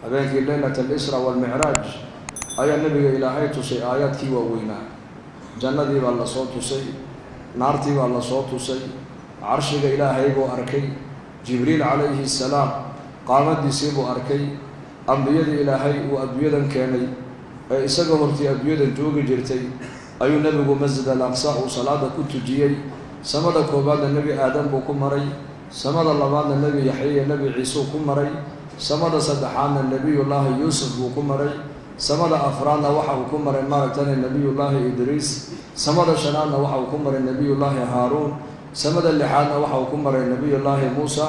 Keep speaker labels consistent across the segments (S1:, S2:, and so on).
S1: Habeenkii leylat alisra walmicraaj ayaa nabiga Ilaahay tusay aayaadkii waaweynaa. Jannadii baa lasoo tusay, naartii baa lasoo tusay, carshiga Ilaahay buu arkay, Jibriil calayhi salaam qaamadiisii buu arkay, ambiyadii Ilaahay uu adduunyadan keenay ee isaga hortii adduunyadan joogi jirtay ayuu nebigu Masjid al Aqsa uu salaada ku tujiyey. Samada koowaadna Nebi Aadam buu ku maray, samada labaadna Nebi Yaxya iyo Nebi Ciisuu ku maray, samada saddexaadna Nebiyullaahi Yuusuf buu ku maray, samada afraadna waxa uu ku maray maaragtana Nebiyullaahi Idriis, samada shanaadna waxa uu ku maray Nebiyullaahi Haaruun, samada lixaadna waxa uu ku maray Nebiyullaahi Muusa,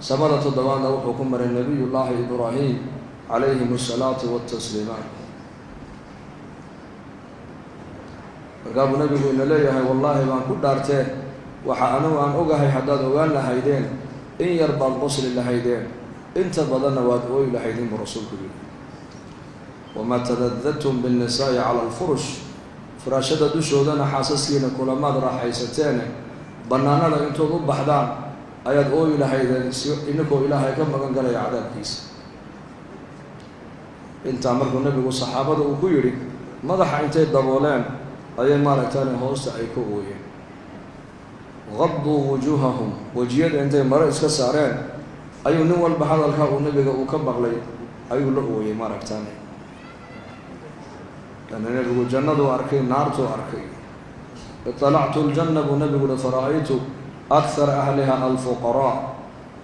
S1: samada toddobaadna wuxuu ku maray Nebiyullaahi Ibraahim calayhim asalaatu watasliimaat. Markaa buu nabigu ina leeyahay, wallaahi baan ku dhaartee, waxa anigu aan ogahay haddaad ogaan lahaydeen in yar baad qosli lahaydeen, inta badanna waad ooyi lahaydeen, buu rasuulku yihi. Wamaa taladadtum binnisaa'i cala alfurush, furaashada dushoodana xaasaskiina kulamaad raaxaysateene, bannaanada intood u baxdaan ayaad ooyi lahaydeen si ininkoo Ilaahay ka magan galaya cadaabkiisa. Intaa markuu nabigu saxaabada uu ku yidhi, madaxa intay dabooleen ayay maaragtaan hoosta ay ka ooyeen. Qaduu wujuuhahum, wejiyada intay maro iska saareen ayuu nin walba hadalkaa uu nabiga uu ka maqlay ayuu la ooyey maaragtaan. Lana nebigu jannaduu arkay, naartuu arkay. Iطalactu ljanna, buu nabigu uhi, fara-aytu akhara ahliha alfuqaraa,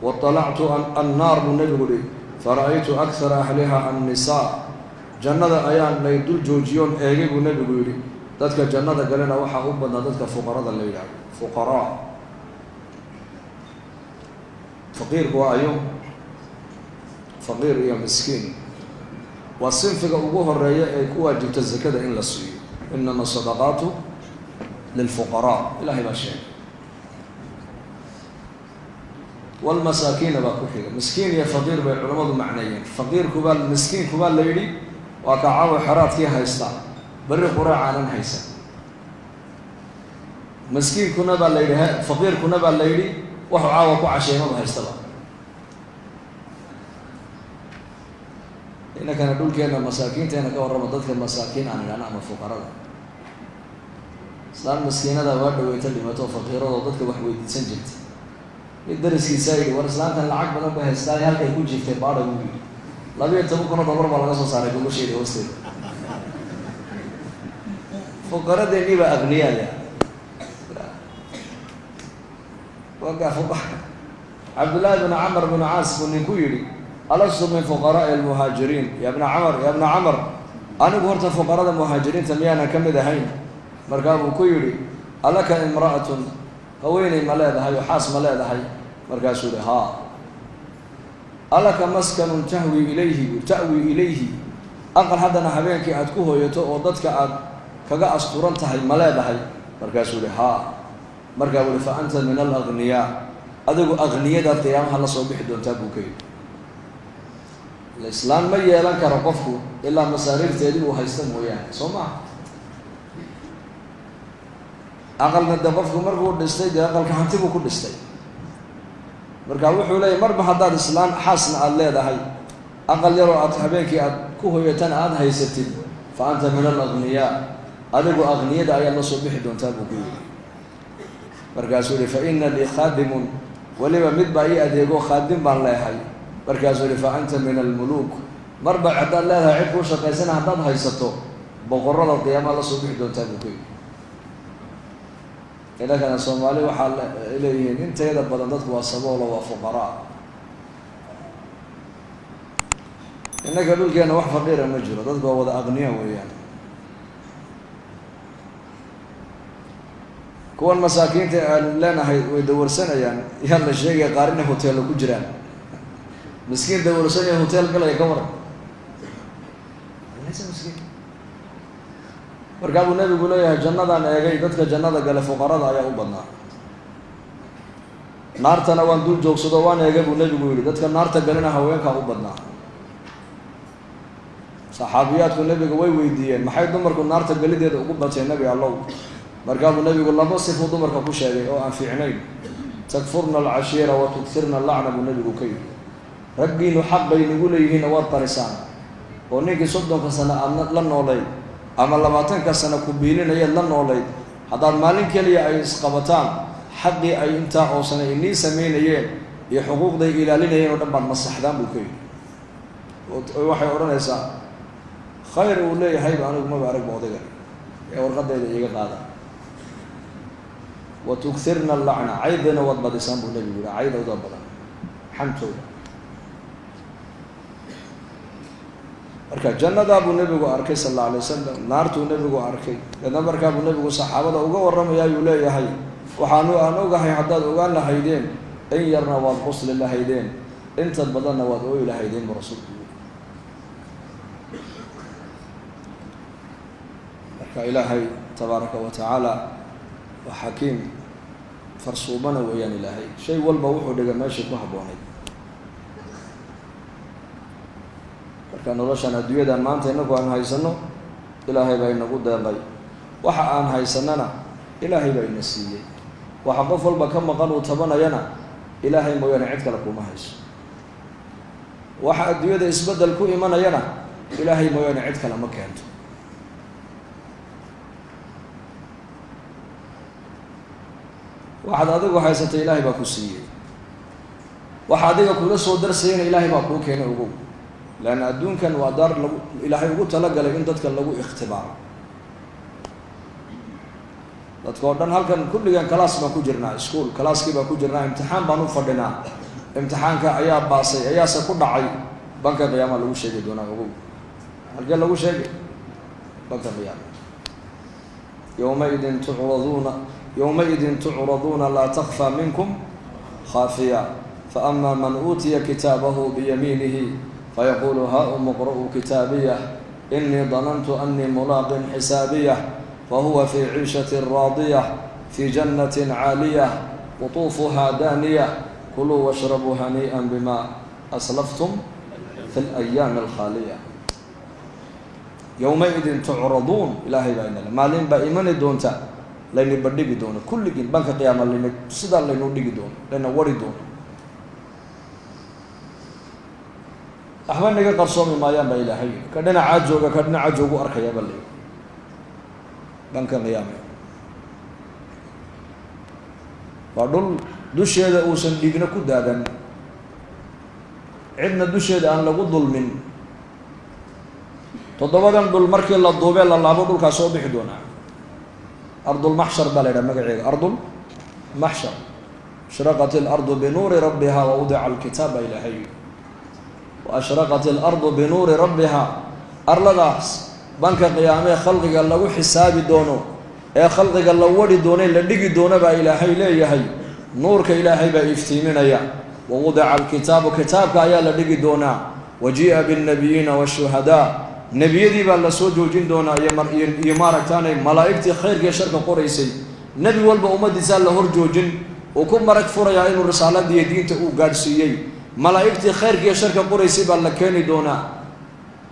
S1: waطalactu annaar, buu nebigu uhi, fara-aytu akhara ahliha annisaa. Jannada ayaan lay dul joojiyoon eegay, buu nebigu yidhi, dadka jannada galena waxaa u badnaa dadka fuqarada la yidhahdo, fuqaraa. Faqiirku waa ayo? Faqiir iyo miskiin waa sinfiga ugu horeeya ee ku waajibta zakada in la siiyo. Inama sadaqaatu lilfuqaraa, Ilahay baa sheegay, walmasaakiina baa ku xiga. Miskiin iyo faqiir bay culammadu macneeyeen. Faqiirkubaa miskiinkubaa la yidhi waa ka caawa xeraadkii haysta, berri qureecaanan haysan. Miskiinkuna baa la yidhi, faqiirkuna baa la yidhi, waxuu caawa ku casheemaba haystaba. Inankana dhulkeena masaakiinteena ka warrama, dadka masaakiin aan idhahna ama fuqarada. Islaan miskiinada waa dhaweyta dhimato, faqiiradoo dadka wax weydiisan jirta. Mid dariskiisaa yidhi, war islaantan lacag badan bay haystaa, halkay ku jirtay baada, buu yidhi. 12,000 oo dollar baa laga soo saaray gogosheeda hoosteeda. Fuqaradeennii baa aqniyaaya. Wakaa fuqa. Cabdullaahi bnu Camar bnu Caas buu ninku yidhi, alastu min fuqaraa'i almuhaajiriin ya bna Camar, ya bna Camar, anigu horta fuqarada muhaajiriinta miyaanan ka mid ahayn? Markaa buu ku yidhi, alaka imra'atun, haweeney ma leedahay oo xaas ma leedahay? Markaasuu yihi, haa. Alaka maskanun tahwi ilayhi, ta'wi ilayhi, aqal haddana habeenkii aad ku hooyato oo dadka aad kaga asturan tahay ma leedahay? Markaasuu yihi, haa. Markaa buu yihi, fa anta min alagniyaa, adigu aqniyadaad qiyaamaha la soo bixi doontaa, buu ka yidhi. Islaan ma yeelan karo qofku ilaa masaariifteedii uu haysta mooyaane, soo maha? Aqalna de qofku markuu dhistay, dee aqalka hanti buu ku dhistay. Marka wuxuu leeyahy, marba haddaad islaan xaasna aada leedahay, aqal yaroo aad habeenkii aad ku hoyatana aada haysatid, fa anta min alagniyaa, adigu aqniyada ayaad la soo bixi doontaa, buu ku yidhi. Markaasuu yihi, fa ina lii khaadimun, weliba mid baa ii adeego, khaadim baan leehay. Markaasuu yihi, fa anta min almuluuk, marba haddaad leedahay cid kuu shaqaysana haddaad haysato, boqorada qiyaamaha la soo bixi doontaa, buu ku yidhi. Inankana Soomaali waxaa leeyihiin intayada badan dadku waa saboolo, waa fuqaraa. Innaka dhulkeena wax faqiira ma jiro, dadku waa wada aqniya weeyaan. Kuwan masaakiinta aan leenahay way dawarsanayaan, yaa la sheegaya qaar inay hoteello ku jiraan. Miskiin dawarsanaya hotel galaya ka waran? Laysa miskiin. Markaa buu nabigu leeyahay, jannadaan eegay, dadka jannada gale fuqarada ayaa u badnaa. Naartana waan dul joogsado, waan eegay, buu nebigu yihi, dadka naarta galena haweenkaa u badnaa. Saxaabiyaadku nebiga way weydiiyeen, maxay dumarku naarta galideeda ugu bateen, Nebi Allow? Markaa buu nebigu laba sifuu dumarka ku sheegay oo aan fiicnayn. Takfurna alcashiira wa tukirna allacna, buu nebigu ka yidhi. Raggiinu xaq bay nagu leeyihiinna waad qarisaan, oo ninkii 30ka sano aada la noolayd ama 20ka sano ku biilinayaad la noolayd, haddaad maalin keliya ay isqabataan, xaqii ay intaa oo sano inii samaynayeen iyo xuquuqday ilaalinayeen oo dhan baad masaxdaan buu ka yidhi. Waxay odhanaysaa khayr uu leeyahayba anigu maba aragba odaygan ee warqadayda iiga qaada. Wa tukirna allacna, caydana waad badisaan buu nebigu yihi, caydowda badan, xantooda. Marka jannadaa buu nebigu arkay sal alla alay wasalam, naartuu nebigu arkay. Deedna markaa buu nebigu saxaabada uga warramaya ayuu leeyahay, waxaanu aan ogahay haddaad ogaan lahaydeen in yarna waad qusli lahaydeen, inta badanna waad ooyi lahaydeen buu rasuulku yiri. Marka ilaahay tabaaraka wa tacaala waa xakiim farsuubana weeyaan. Ilaahay shay walba wuxuu dhigay meeshii ku habboonayd. Marka noloshan adduunyadan maanta inagu aan haysano ilaahay baa inagu deeqay, waxa aan haysanana ilaahay baa ina siiyey, waxa qof walba ka maqan uu tabanayana ilaahay mooyaane cid kale kuma hayso, waxa adduunyada isbeddel ku imanayana ilaahay mooyaane cid kale ma keento. Waxaad adigu haysatay ilaahay baa ku siiyey, waxa adiga kula soo darsayana ilaahay baa kuu keenay ogow. Leanna adduunkan waa daar lagu ilaahay ugu talagalay in dadka lagu ikhtibaaro. Dadka oo dhan halkan kulligan kalaas baan ku jirnaa, ischool kalaaskii baan ku jirnaa, imtixaan baan u fadhinaa, imtixaanka ayaa baasay ayaase ku dhacay, banka qiyaama lagu sheegi doonaa ogow. Halkee lagu sheegay? Banka qiyaama. Yowmaidin tucraduuna, yowmaidin tucraduuna laa takfaa minkum khaafiya, faama man uutiya kitaabahu biyamiinihi fayaqulu haa-um iqra'uu kitaabiyah inii danantu annii mulaaqin xisaabiyah fahuwa fii ciishatin raadiyah fii jannatin caaliyah qutuufuhaa daaniyah kuluu washrabuu hanii'an bima aslaftum fi alayaami alkhaaliya. Yowmaidin tucraduun, ilaahay baa inale maalin baa imani doonta layni bandhigi doono kulligiin banka qiyaama, layna sidaa laynuu dhigi doono, layna wari doono, waxba naga qarsoomi maayaan baa ilaahay yidhi. Ka dhinacaa jooga ka dhinacaa joogu arkaya ba layihi banka qiyaame. Waa dhul dusheeda uusan dhiigna ku daadan, cidna dusheeda aan lagu dulmin. 7dan dhul markii la duubee la laabo dhulkaas soo bixi doonaa. Ardulmaxshar baa la yidhaha magaceega, ardul maxshar. Ashraqat ilardu binuuri rabbiha wa wadica alkitaab baa ilaahay yidhi. Wa ashraqat ilardu binuuri rabbiha, arladaas banka qiyaamee khalqiga lagu xisaabi doono ee khalqiga la wadi doonay la dhigi doono baa ilaahay leeyahay, nuurka ilaahay baa iftiiminaya. Wa wudica alkitaabu, kitaabka ayaa la dhigi doonaa. Wa jii'a binnabiyiina waashuhadaa, nebiyadii baa lasoo joojin doonaa iyo maaragtaanay malaa'igtii khayrka iyo sharka qoraysay. Nebi walba ummaddiisaa la hor joojin, uu ku marag furayaa inuu risaaladiiyo diinta uu gaadhsiiyey. Malaa'igtii khayrka iyo sharka qoraysay baa la keeni doonaa.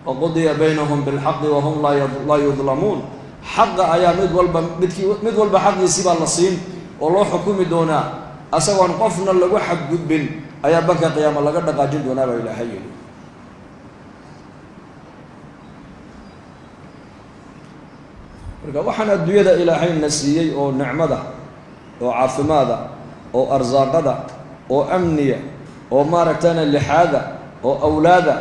S1: Wa qudiya baynahum bilxaqi wahum laa yudlamuun. Xaqa ayaa mid walba midkii mid walba xaqiisii baa la siin oo loo xukumi doonaa, asagoon qofna lagu xadgudbin ayaa banka qiyaama laga dhaqaajin doonaa baa ilaahay yidhi. Marka waxaan adduunyada ilaahayna siiyey oo nicmada oo caafimaada oo arsaaqada oo amniya oo maaragtana lixaada oo awlaada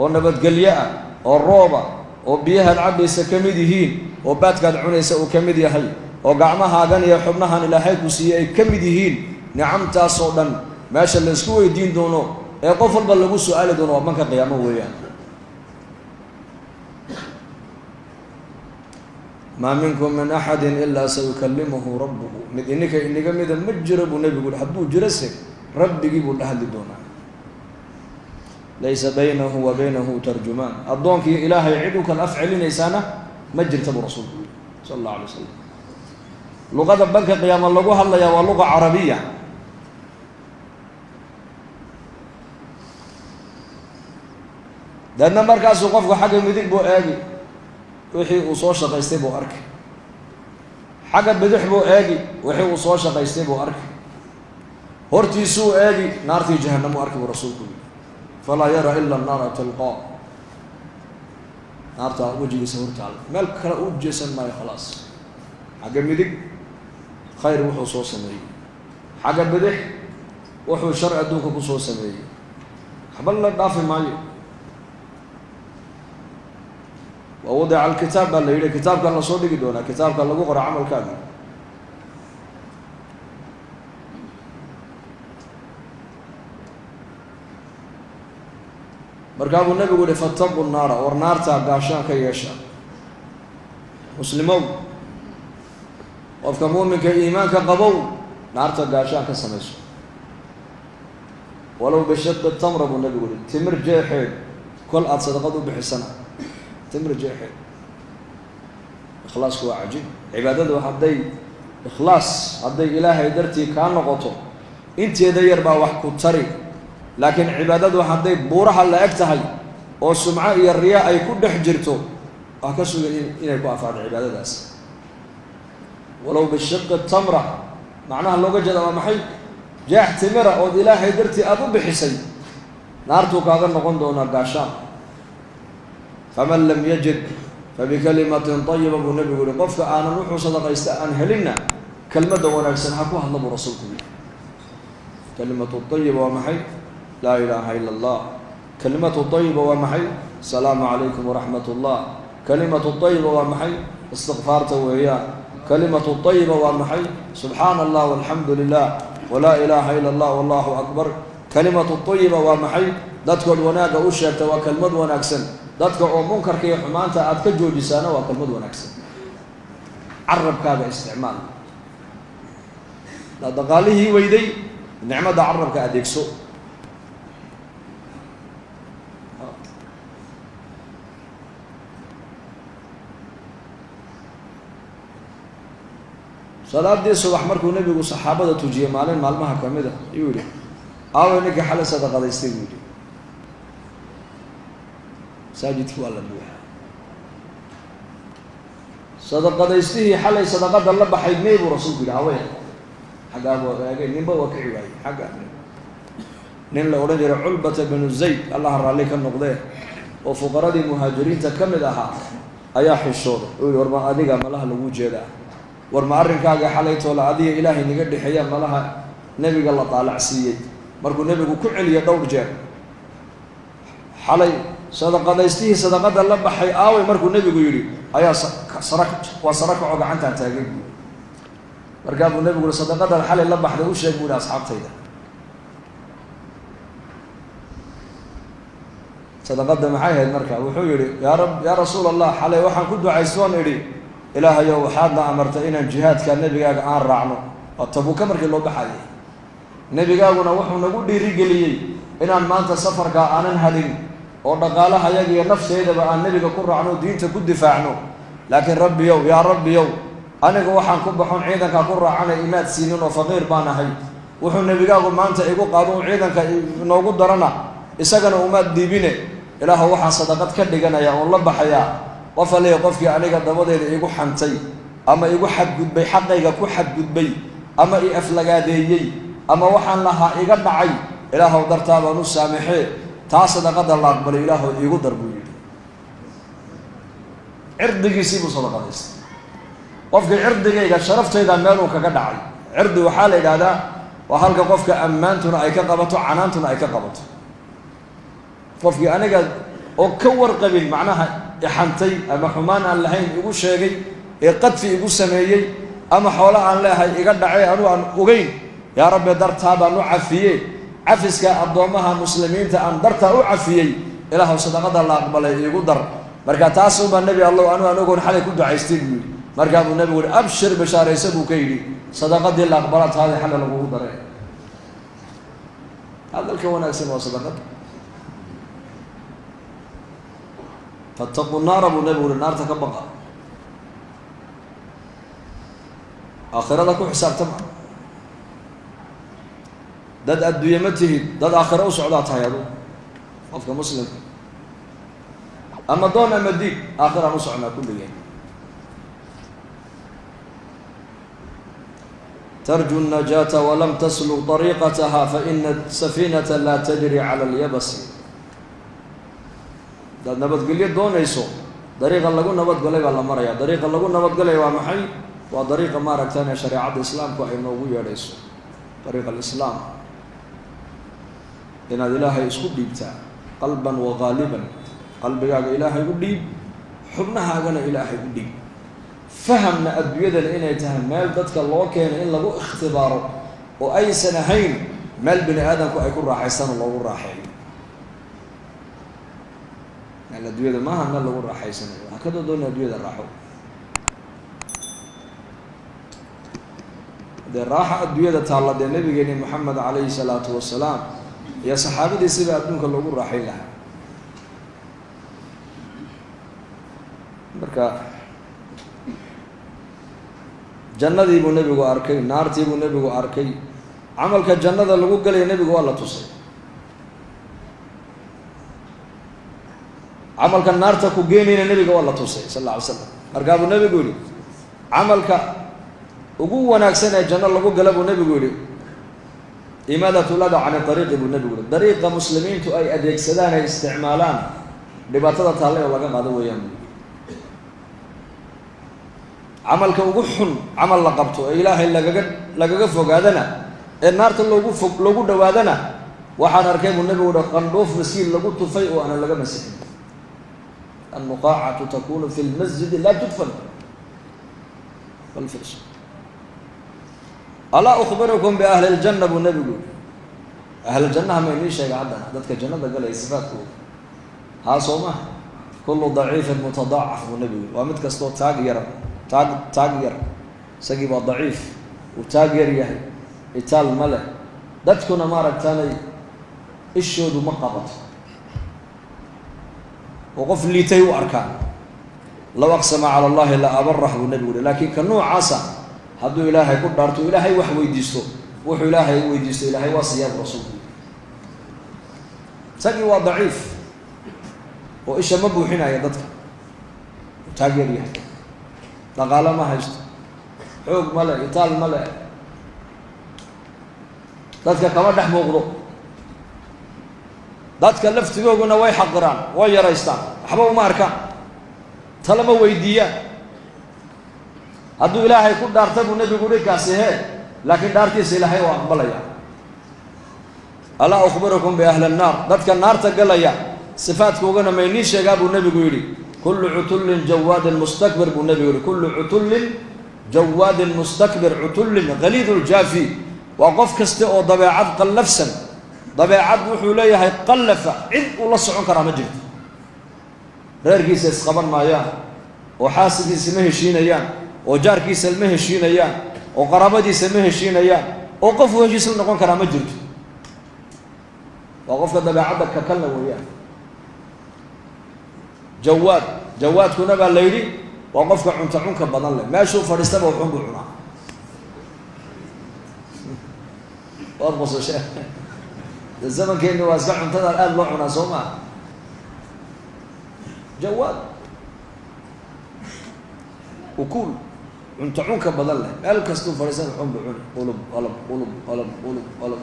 S1: oo nabadgelyo ah oo rooba oo biyahaad cabbaysa ka mid yihiin oo baadkaad cunaysa uu ka mid yahay oo gacmahaagan iyo xubnahan ilaahay ku siiyey ay ka mid yihiin, nicamtaasoo dhan meesha la isku weydiin doono ee qof walba lagu su-aali doono waa banka qiyaamo weeyaan. Maa minkum min axadi ilaa sayukalimuhu rabbuhu, mid ininka inaga mida ma jiro buu nebigu yihi, hadduu jiro se rabbigii buu la hadli doonaa. Laysa baynahu wa baynahu tarjumaan, addoonkii ilaahay cid u kala af celinaysaana ma jirta buu rasuulku yihi sala allahu alay wasalam. Luqada banka qiyaama lagu hadlayaa waa luqa carabiya. Deedna markaasuu qofku xagga midig buu eegi, wixii uu soo shaqaystay buu arkay, xagga bidix buu eegi, wixii uu soo shaqaystay buu arkay, hortiisuu eegi, naartii jahanamuu arkay buu rasuulku yihi. Falaa yara ila annaara talqaa, naartaa wejigiisa hortaala, meel kale u jeesan maayo. Khalaas, xagga midig khayr wuxuu soo sameeyey, xagga bidix wuxuu shar adduunka ku soo sameeyey, waxba la dhaafi maayo. Wa wadica alkitaab baa la yidhi, kitaabkan lasoo dhigi doonaa, kitaabka lagu qora camalkaaga. Markaa buu nabigu yihi fattaquu naara, war naartaa gaashaan ka yeesha. Muslimow, qofka muuminka iimaanka qabow, naarta gaashaan ka samayso. Walow bishiqi tamra buu nabigu yihi, timir jeexeed kol aada sadaqad u bixisana, timir jeexeed. Ikhlaasku waa cajiib. Cibaadadu hadday ikhlaas, hadday ilaahay dartii kaa noqoto, inteeda yar baa wax ku tari. Laakiin cibaadadu hadday buuraha la eg tahay oo sumco iyo riya ay ku dhex jirto, waa ka sugan inay ku anfacdo cibaadadaas. Walow bishiqi tamra macnaha looga jeeda waa maxay? Jeex timira ood ilaahay dartii aada u bixisay, naartuu kaaga noqon doonaa gaashaan. Faman lam yajid fabikalimatin tayiba buu nabigu yihi, qofka aanan wuxuu sadaqaysta aan helinna, kelmadda wanaagsan ha ku hadla buu rasuulku yihi. Kalimatu tayiba waa maxay? Laa ilaaha ila allah. Kalimatu tayiba waa maxay? Asalaamu calaykum waraxmat ullah. Kalimatu tayiba waa maxay? Istikfaarta weeyaan. Kalimatu tayiba waa maxay? Subxaana allah walxamdu lilah walaa ilaaha ila allah wallahu akbar. Kalimatu tayiba waa maxay? Dadkood wanaagga u sheegta waa kelmad wanaagsan. Dadka oo munkarka iyo xumaanta aada ka joojisaana waa kelmad wanaagsan. Carabkaaga isticmaal. Hadaad dhaqaalihii weyday, nicmadda carabka adeegso. Salaadii subax markuu nebigu saxaabada tujiyey maalin maalmaha kamid a, ayuu yihi, aaway ninkii xalay sadaqadaystay? Buu yihi. Masaajidkii waa la buuxa. Sadaqadaystihii xalay sadaqada la baxay mey? Buu rasuulku yidhi. Awey, xaggaa buu eegay, ninba waa kici waayey. Xagga nin la odhan jiray Culbata binu Zayd, Allaha raalli ka noqdee, oo fuqaradii muhaajiriinta ka mid ahaa ayaa xishooday. Uu yihi, war ma adiga malaha lagu jeedaa? War ma arrinkaaga xalay toola adiga ilaahay naga dhexeeya malaha nebiga la daalacsiiyey? Markuu nebigu ku celiyay dhowr jeer, xalay sadaqadaystihii sadaqada la baxay aaway, markuu nebigu yidhi, ayaa sara waa sara kacoo gacantaan taagay buui. Markaa buu nebigu yhi, sadaqadan xalay la baxday u sheeg buu yihi asxaabtayda. Sadaqada maxay ahayd? Marka wuxuu yihi, yaa rab, yaa rasuul Allah, xalay waxaan ku ducaystoon idhi, ilaahayow, waxaadna amartay inaan jihaadka nebigaaga aan raacno, waa Tabuka markii loo baxayay, nebigaaguna wuxuu nagu dhiirigeliyey inaan maanta safarkaa aanan hadhin oo dhaqaalahayaga iyo nafteydaba aan nebiga ku raacno o diinta ku difaacno. Laakiin rabbiyow, yaa rabbiyow, anigu waxaan ku baxon ciidankaa ku raacanay imaad siinin oo faqiir baan ahay. Wuxuu nebigaagu maanta igu qaado uu ciidanka inoogu darana isagana umaad dhiibine. Ilaahu, waxaan sadaqad ka dhiganaya oon la baxayaa qof aliya qofkii aniga dabadeeda igu xantay ama igu xadgudbay, xaqayga ku xadgudbay ama i aflagaadeeyey ama waxaan lahaa iga dhacay, ilaahow dartaa baan u saamaxee, taa sadaqada la aqbalay ilaahow iigu dar, buu yidhi. Cirdigiisii buu sadaqadaystay, qofkii cirdigayga, sharaftayda meeluu kaga dhacay. Cirdi waxaa la yidhaahdaa waa halka qofka ammaantuna ay ka qabato, canaantuna ay ka qabato. Qofkii aniga oo ka warqabin macnaha ixantay ama xumaan aan lahayn igu sheegay ee qadfi igu sameeyey ama xoolo aan leehay iga dhacay anugu aan ogeyn, yaa rabbi, dartaa baan u cafiye, cafiska addoommaha muslimiinta aan dartaa u cafiyey, ilaahow sadaqada la aqbalay iigu dar. Marka taas unbaa nebi allow anu anagoon xalay ku ducaystay, buu yidhi. Markaa buu nebigu yihi, abshir, bashaaraysa, buu ka yidhi, sadaqadii la aqbala taadii xalay lagugu daray. Hadalka wanaagsan waa sadaqad. Fattaquu naara, buu nebigu yihi, naarta ka baqa, aakhirada ku xisaabtama. Dad adduunye ma tihid, dad aakhiro u socdaa tahay adu. Qofka muslimka ama doon ama diid, aakhiraan u socnaa kulligeen. Tarju الnajaata walam tasluk طariiqataha faina safiinata laa tajri cala اlyabasi. Haddaad nabadgelyo doonayso, dariiqa lagu nabadgalay baa la maraya. Dariiqa lagu nabadgalaya waa maxay? Waa dariiqa maaragtaan ee shareecadda islaamku ay noogu yeedhayso, dariiqa alislaam. Inaad ilaahay isku dhiibtaa qalban wa qaaliban, qalbigaaga ilaahay u dhiib, xubnahaagana ilaahay u dhiib. Fahamna adduunyadana inay tahay meel dadka loo keenay in lagu ikhtibaaro, oo aysan ahayn meel bini aadamku ay ku raaxaystaan oo loogu raaxeeyo. Meel adduunyada maaha meel lagu raaxaysanayo. Waxaa ka doodoona adduunyada raaxo. Dee raaxa adduunyada taalla, dee nabigeeni Moxamed calayhi salaatu wasalaam iyo saxaabadiisiba adduunka loogu raaxayn lahaa. Marka jannadii buu nebigu arkay, naartii buu nebigu arkay, camalka jannada lagu galaya nebigu waa la tusay, camalka naarta ku geenayna nebiga waa la tusay sal alla alay slam. Markaa buu nebigu yihi camalka ugu wanaagsan ee janno lagu gala buu nebigu yihi imaadatu lada cani ariiqi buu nebigu yihi, dariiqa muslimiintu ay adeegsadaan ay isticmaalaan dhibaatada taallay oo laga qaado weeyaan buu. Camalka ugu xun camal la qabto ee ilaahay lagaga fogaadana ee naarta loogu fog loogu dhawaadana, waxaan arkay buu nebigu uhi qandhuuf miskiin lagu tufay oo aanan laga masixin. Annuqaacatu takunu fi lmasjidi laa tudfan bal firs. Alaa ukhbirukum biahli ljanna buu nebigu yihi, ahljannaha ma inii sheega haddana dadka jannada galaya sifaadkooda? Haa, soo maha? Kullu daciifin mutadaacaf buu nebigu yihi, waa mid kastoo taag yara, taag yar, isagii baa daciif, uu taag yar yahay, itaal ma leh, dadkuna maaragtaanay ishoodu ma qabato, oo qof liitay u arkaan. Low aqsama cala allahi la abarah buu nebigu yihi. Laakiin ka noocaasa hadduu ilaahay ku dhaarto, ilaahay wax weydiisto, wuxuu ilaahay weydiisto ilaahay waa siyaabu rasuulku. Isagii waa daciif oo isha ma buuxinaya dadka, uu taag yar yahay, dhaqaalo ma haysto, xoog ma le, itaal ma le, dadka kama dhex muuqdo, dadka laftigooguna way xaqiraan, way yaraystaan, waxba uma arkaan, talama weydiiyaan. Hadduu ilaahay ku dhaarta buu nebigu uhi kaasi hee, laakiin dhaartiisa ilaahay oo aqbalaya. Alaa ukhbirukum biahli annaar, dadka naarta galaya sifaadkoogana maynii sheegaa buu nebigu yidhi. Kullu cutullin jawaadin mustakbir buu nebigu yihi, kullu cutullin jawaadin mustakbir cutullin haliid ljaafi. Waa qof kasta oo dabeecad qallafsan, dabeecad wuxuu leeyahay qallafa, cid uu la socon karaa ma jirto, reerkiisa isqaban maayaan, oo xaasidkiisa ma heshiinayaan, oo jaarkiisa ma heshiinayaan, oo qaraabadiisa ma heshiinayaan, oo qofuu heshiis la noqon karaa ma jirto. Waa qofka dabeecadda kakalna weeyaan. Jawaad, jawaadkuna baa la yidhi waa qofka cunto cunka badan leh, meeshuu fadhiistaba wuxuun buu cunaa. Waad qosashe, de zamankeenni waa iska cuntada aada loo cunaa, soo maa? Jawaad ukuul, cunto cunka badan leh, meel kastuu fadhiistan wuxuun buu cuni, qulub qalab qulub qalab qulub qalab.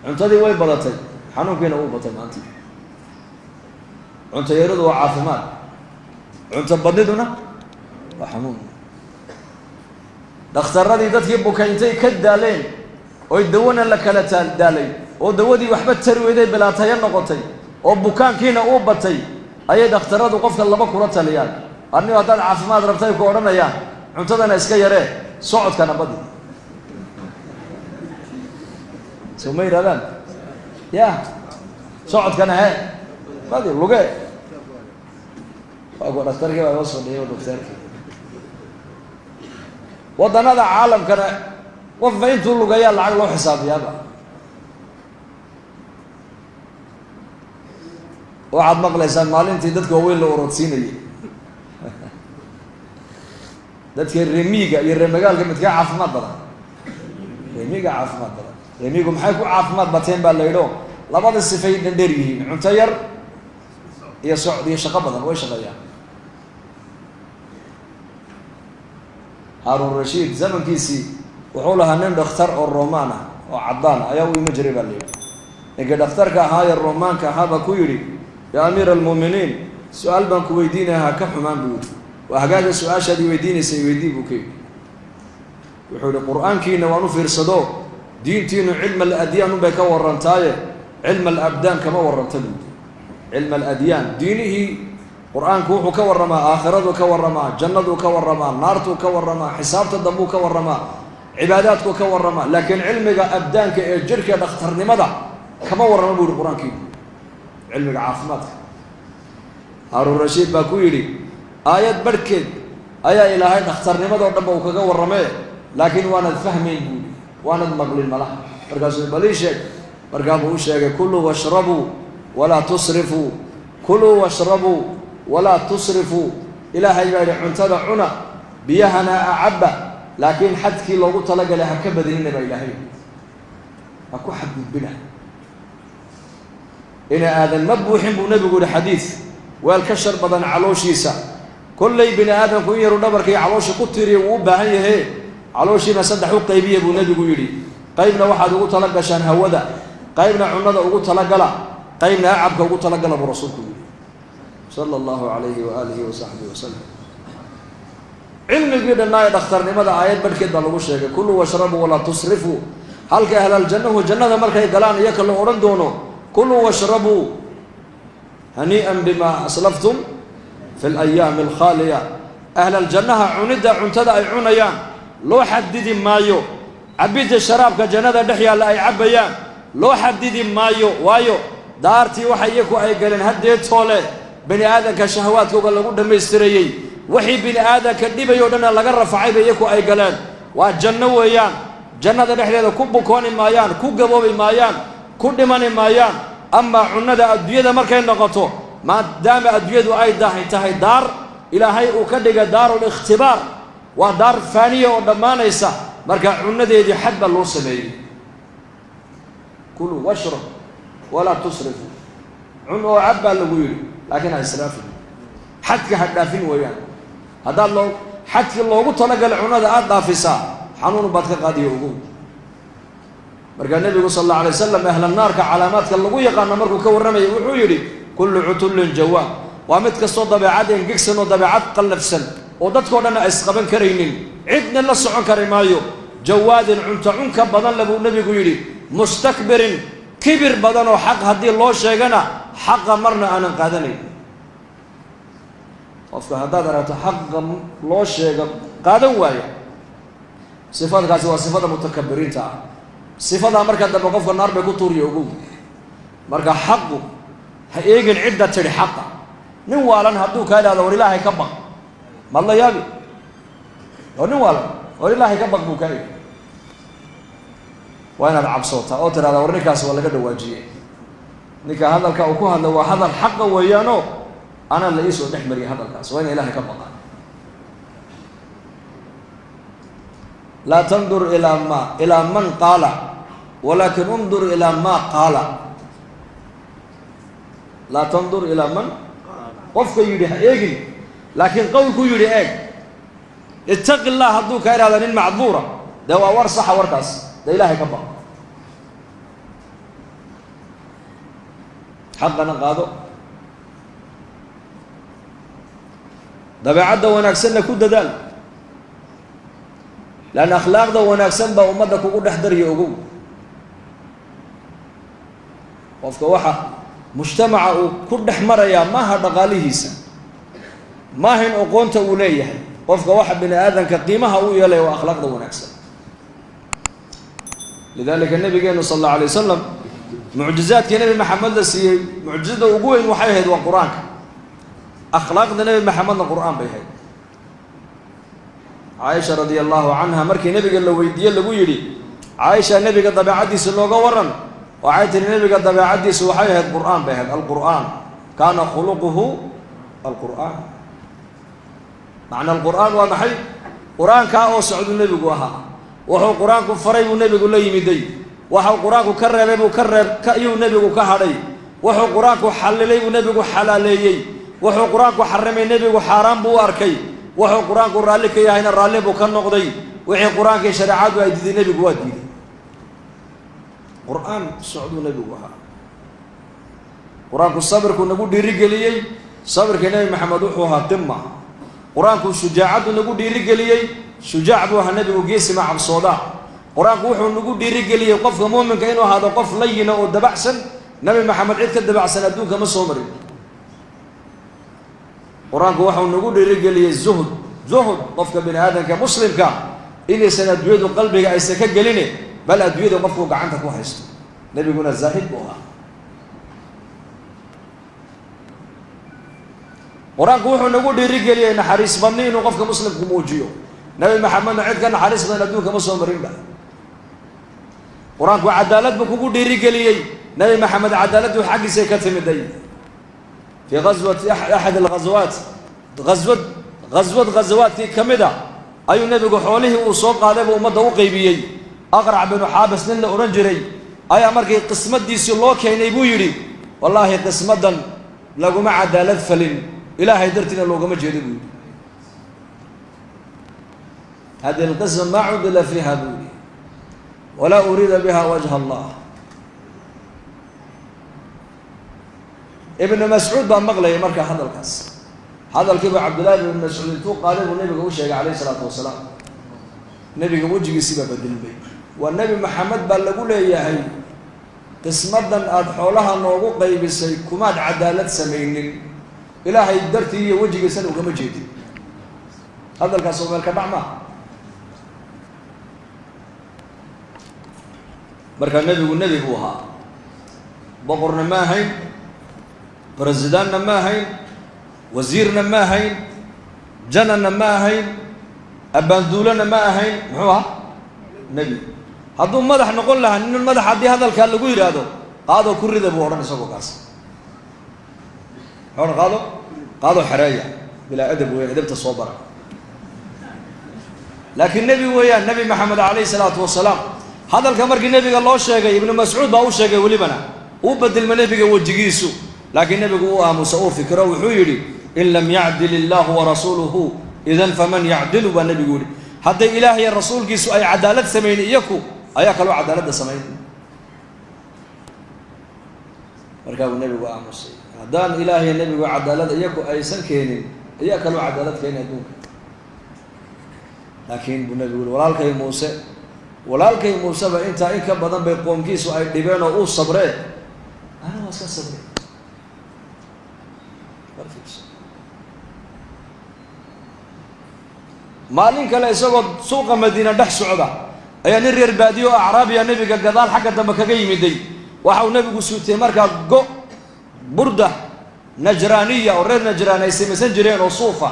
S1: Cuntadii way badatay, xanuunkiina wuu batay maanta. Cunto yaradu waa caafimaad, cunto badniduna waa xanuun. Dhakhtaradii dadkii bukay intay ka daaleen oy dawana la kala daalay, oo dawadii waxba tari weyday, bilaatayo noqotay, oo bukaankiina uu batay, ayay dhakhtaradu qofka laba kula taliyaan. Arnigo haddaad caafimaad rabtay ku odhanayaan, cuntadana iska yaree, socodkana badi. Soo ma yidhahdaan? Ya socodkana hee badi, luge. Waa kuwa dhakhtarkii baa hoos fadhiyay, docteerkii. Waddanada caalamkana qofba intuu lugeeyaa lacag loo xisaabiyaaba. Waxaad maqlaysaan maalintii dadka waaweyn la orodsiinayay. Dadka remiiga iyo reemagaalka midkaa caafimaad badan? Remiiga caafimaad badan. Remiigu maxay ku caafimaad bateen baa la yidho? Labada sifay dhandheer yihiin, cunto yar iyo socod iyo shaqo badan, way shaqeeyaan. Haaruun Rashiid zamankiisii wuxuu lahaa nin dhakhtar oo romaan ah oo caddaan ayaa u ima jiray baa la yidhi. Ninkii dhakhtarka ahaa ee romaanka ahaa baa ku yidhi, yaa amiira almu'miniin, Su-aal baan ku weydiinaya, ha ka xumaan buu yidhi. Waa hagaaga su-aashaad i weydiinaysa i weydii buu ka yidhi. Wuxuu yihi qur-aankiina waan u fiirsado, diintiinu cilma aladyaan unbay ka warantaaye cilma alabdaan kama warranta buu yidhi. Cilma aladyaan diinihii qur-aanku wuxuu ka warramaa, aakhiradu ka warramaa, jannaduu ka warramaa, naartuu ka warramaa, xisaabta dambuu ka warramaa, cibaadaadkuu ka warramaa, laakiin cilmiga abdaanka ee jirhka dhakhtarnimada kama warrama buu yihi qur-aankiinu, cilmiga caafimaadka. Haaruun Rashiid baa ku yidhi aayad barhkeed ayaa ilaahay dhakhtarnimadoo dhanba uu kaga warramee, laakiin waanad fahmayn buu yihi, waanad maqlin malaha. Markaasuu bal ii sheeg. Markaa buu u sheegay kuluu washrabuu walaa tusrifuu, kuluu washrabuu walaa tusrifuu. Ilaahay baa yidhi cuntada cuna, biyahana acabba, laakiin xadkii loogu talagalay ha ka badinina baa ilaahay, ha ku xadgudbina. Ina aadan ma buuxin buu nebigu yihi xadiid weel ka shar badan calooshiisa. Kollay bini aadamku in yaru dhabarkii caloosha ku tiriya wuu u baahan yahe, calooshiina saddex u qaybiya buu nebigu yidhi. Qaybna waxaad ugu tala gashaan hawada, qaybna cunnada ugu talagala, qaybna acabka ugu talagala buu rasuulku yidhi sala allahu calayhi wa aalihi wa saxbihi wasalam. Cilmigii dhannaa ee dhakhtarnimada aayad barhkeed baa lagu sheegay, kuluu washrabuu walaa tusrifuu. Halka ahlaljannahu jannada markay galaan iyaka la odhan doono kuluu washrabuu hanii'an bimaa aslaftum fi alayaami alkhaaliya. Ahlaljannaha cunidda cuntada ay cunayaan loo xadidi maayo, cabidda sharaabka jannada dhex yaalla ay cabbayaan loo xadidi maayo, waayo daartii waxa iyaku ay galeen haddeetoole bani aadanka shahawaadkooga lagu dhammaystirayey, wixii bini aadanka dhibay oo dhanna laga rafacay bay iyaku ay galeen. Waa janno weeyaan, jannada dhexdeeda ku bukooni maayaan, ku gaboobi maayaan, ku dhimani maayaan. Amaa cunnada adduunyada markay noqoto, maadaama adduunyadu ay tahay daar ilaahay uu ka dhiga daarul ikhtibaar, waa daar faaniya oo dhammaanaysa, marka cunnadeedii xad baa loo sameeyey. Kuluu washrab walaa tusrifuu, cun oo cab baa lagu yidhi, laakiin ha israafin, xadka ha dhaafin weeyaan. Haddaad loo xadkii loogu talagalay cunnada aada dhaafisaa, xanuun baad ka qaadiyo ogow. Markaa nebigu sal alla alay wasalam ahla naarka calaamaadka lagu yaqaano markuu ka warramayay wuxuu yidhi kullu cutullin jawaab, waa mid kastoo dabeecad engegsan oo dabeecad qallafsan oo dadkao dhan isqaban karaynin, cidna la socon kari maayo. Jawaadin cunto cunka badan le buu nebigu yidhi, mustakbirin kibir badan oo xaq haddii loo sheegana xaqa marna aanan qaadanayn. Qofka haddaad aragto xaqa loo sheego qaadan waaya, sifadkaasi waa sifada mutakabiriinta ah. Sifadaa markaa dambe qofka naar bay ku tuuriya ogow. Marka xaqu ha eegin cidda tidhi xaqa. Nin waalan hadduu kaa idhahdo war ilaahay ka baq, maad la yaabi? Oo nin waalan war ilaahay ka baq buu kaa yidhi, waa inaad cabsootaa oo tidhahdaa war ninkaas waa laga dhawaajiyey, ninka hadalka uu ku hadlay waa hadal xaqa weeyaano anaa la iisoo dhex mariyay hadalkaas, waa ina ilahay ka baqaan. Laa tandur ilaa ma ilaa man qaala walaakin undur ilaa maa qaala. Laa tandur ilaa man, qofka yidhi ha eegin, laakiin qowlkuu yidhi eeg. Ittaqi llah hadduu kaa idhahda nin macduura, dee waa war saxa warkaas, dee ilaahay ka baq, xaqana qaado, dabeecadda wanaagsanna ku dadaal, leanna akhlaaqda wanaagsan baa ummadda kugu dhex darya ogow. Qofka waxa mujtamaca uu ku dhex marayaa maaha dhaqaalihiisa, maaha in oqoonta uu leeyahay. Qofka waxa bini aadamka qiimaha uu yeelaya waa akhlaaqda wanaagsan. Lidalika nabigeenu sal allahu alay wasalam mucjizaadkii nebi maxamed la siiyey, mucjizada ugu weyn waxay ahayd waa qur-aanka. Akhlaaqda nebi maxamedna qur-aan bay ahayd. Caaisha radia allahu canha markii nebiga la weydiiye lagu yidhi caaisha nebiga dabeecaddiisa nooga waran, waxay tihi nebiga dabeecaddiisu waxay ahayd qur-aan bay ahayd. Alqur'aan kaana khuluquhu alqur'aan. Macna alqur'aan waa maxay? Qur-aankaa oo socduu nebigu ahaa, wuxuu qur-aanku faray buu nebigu la yimiday, waxuu qur-aanku ka reebay buu ka reeb ayuu nebigu ka hadhay, wuxuu qur-aanku xallilay buu nebigu xalaaleeyey, wuxuu qur-aanku xarimay nebigu xaaraan buu u arkay, wuxuu qur-aanku raalli ka yahayna raalli buu ka noqday, wixii qur-aankii shareecadu ay diiday nebigu waa diiday. Qur-aan socduu nebigu ahaa. Qur-aanku sabirku nagu dhiirigeliyey, Sabirkii Nebi Maxamed wuxuu ahaa qima. Qur-aanku shujaacaddu nagu dhiirigeliyey, shujaac buu ahaa nebigu, geesima cabsoodaa. Qur-aanku wuxuu nagu dhiirigeliyey qofka muuminka inuu ahaado qof layina oo dabacsan. Nebi Maxamed cid ka dabacsan adduunka ma soo marin. Qur-aanku waxau nagu dhiirigeliyey zuhd, zuhd qofka bini aadamka muslimka inaysan adduunyadu qalbiga aysan ka geline, bal adduunyada qofkuu gacanta ku haysto. Nebiguna zaahid buu ahaa. Qur-aanku wuxuu nagu dhiirigeliyey naxariis badni inuu qofka muslimku muujiyo. Nebi Maxamedna cid ka naxariis badan adduunka ma soo marinba. Qur-aanku cadaalad buu kugu dhiirigeliyey. Nebi Maxamed cadaaladdu xaggiisay ka timiday. Fii ghaswati axad alghazawaat, ghaswad ghaswad ghazawaadkii ka mid a ayuu nebigu xoolihii uu soo qaaday buu ummadda u qaybiyey. Aqrac binu Xaabis nin la odhan jiray ayaa markii qismadiisii loo keenay buu yidhi, wallaahi qismadan laguma cadaalad falin, ilaahay dartiina loogama jeedo buu yidhi. Hadihi alqisma maa cudila fiiha buu yidhi, walaa uriida biha wajha Allah. Ibnu Mascuud baa maqlayay markaa hadalkaas. Hadalkiiba Cabdullaahi ibnu Mascuud intuu qaaday buu nebiga u sheegay calayhi isalaatu wasalaam. Nebiga wejigiisii baa bedelmay. Waa Nebi Maxamed baa lagu leeyahay, qismadan aada xoolaha noogu qaybisay kumaad cadaalad samaynin, ilaahay dartii iyo wejigiisana ugama jeedin. Hadalkaas oo meel ka dhac maaha. Markaa nebigu nebi buu ahaa, boqorna ma ahayn, bresidaanna ma ahayn, wasiirna ma ahayn, jananna ma ahayn, abbaanduulana ma ahayn. Muxuu ahaa? Nebi. Hadduu madax noqon lahaa, nin madax haddii hadalkaa lagu yidhaahdo, qaadoo ku rida buu odhan isagoo kaas. Muxuu odhan? Qaado, qaadoo xereeya, bilaa edab weyan, edabta soo bara. Laakiin nebi weeyaan Nebi Maxamed calayhi salaatu wasalaam. Hadalka markii nebiga loo sheegay, Ibnu Mascuud baa u sheegay, welibana uu bedelma nebiga wejigiisu, laakiin nebigu uu aamusa, uu fikiro, wuxuu yidhi, in lam yacdil illaahu warasuuluhu idan faman yacdilu, baa nebigu yidhi. Hadday ilaah iyo rasuulkiisu ay cadaalad samayn, iyaku ayaa kaloo cadaaladda samayn. Markaa buu nebigu aamusay. Haddaan ilaah iyo nebigu cadaalad iyaku aysan keenin, ayaa kaloo cadaalad keeni adduunka? Laakiin buu nebigu yihi, walaalkay Muuse, walaalkay Muuseba intaa in ka badan bay qoomkiisu ay dhibeen oo uu sabree, ana waa iska sabrey. Maalin kale isagoo suuqa Madiina dhex socda ayaa nin reer baadiyo o acraabiya nebiga gadaal xagga dambe kaga yimiday. Waxa uu nebigu suutiyey markaa go burda najraaniya oo reer Najraan ay samaysan jireen oo suufa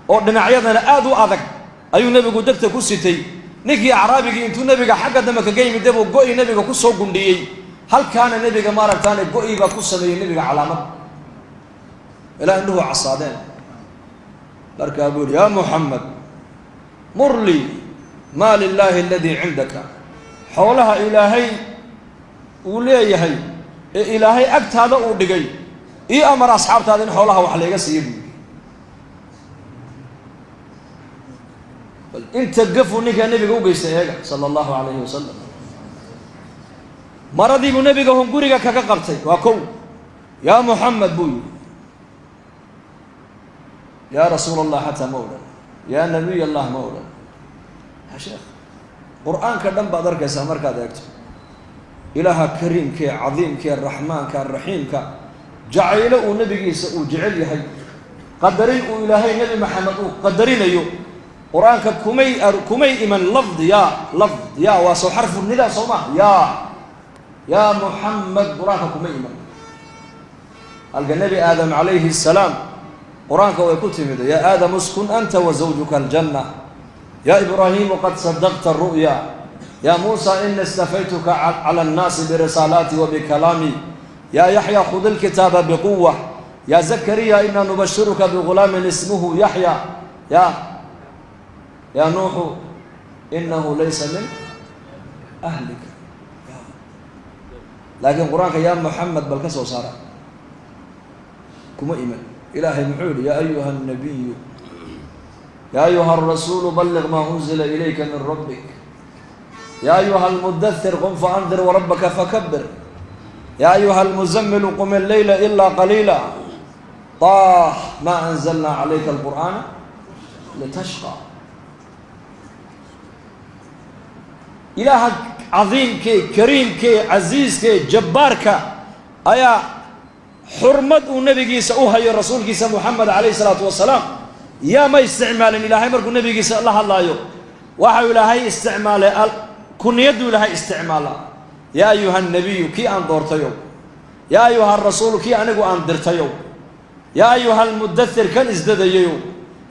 S1: oo dhinacyadana aada u adag ayuu nebigu degta ku sitay. Ninkii acraabigii intuu nebiga xagga dambe kaga yimiday buu go-i nebiga kusoo gundhiyey. Halkaana nebiga maaragtaane go-i baa ku sameeyey nebiga calaamad ilaa indhuhu casaadeen. Markaa buu yihi, yaa Muxamed, murlii maa lilaahi aladii cindaka, xoolaha ilaahay uu leeyahay ee ilaahay agtaada uu dhigay ii amar asxaabtaada in xoolaha wax layga siiyo, buu yidhi. Bal inta gafuu ninkaa nebiga u geystay eega, sala allahu calayhi wasalam. Maradii buu nebiga hunguriga kaga qabtay. Waa kow. Yaa Muxamed buu yidhi. Yaa rasuul Allah xataa ma odhan, yaa nabiy Allah ma odhan. Ya sheekh, qur-aanka dhan baad arkaysaa markaad eegto ilaaha kariimkee cadiimkee raxmaanka raxiimka jacaylo uu nebigiisa uu jecel yahay, qadarin uu ilaahay Nebi Maxamed uu qadarinayo. Qur-aanka kumay iman lafd yaa, lafd yaa waa soo xarfu nidaa soo maa, yaa Muxamed qur-aanka kuma iman. Halka Nebi Aadam calayhi asalaam qur-aanka way ku timid, yaa Aadam uskun anta wa zawjuka aljanna, ya Ibraahimu qad sadaqta ru'ya, ya Muusa ina istafaytuka cala annaasi birisaalaati wa bikalaami, ya Yaxya khud ilkitaaba biquwa, ya Zakariya ina nubashiruka bigulaamin ismuhu Yaxya, ya Nuuxu inahu laysa min ahlika. Laakiin qur-aanka yaa Muxamed bal ka soo saara, kuma iman. Ilaahay muxuu yihi? Ya ayuha الnabiyu, ya ayuha الrasuulu balliq maa unzila ilayka min rabbik, ya ayuha almudathir qum faandir warabaka fakabir, ya ayuha almuzamilu qum alleyla ilaa qaliila. Taah maa anzalnaa calayka alqur'aana litashqa. Ilaaha cadiimkee, kariimkee, casiiskee, jabbaarka ayaa xurmad uu nebigiisa u hayo, rasuulkiisa Muxamed calayhi isalaatu wasalaam, yaa ma isticmaalin. Ilaahay markuu nebigiisa la hadlaayo, waxau Ilaahay isticmaalay kuniyaduu Ilaahay isticmaalaa: yaa ayuha nabiyu, kii aan doortayow; yaa ayuha rasuulu, kii anigu aan dirtayow; yaa ayuha almudathir, kan isdadayayow;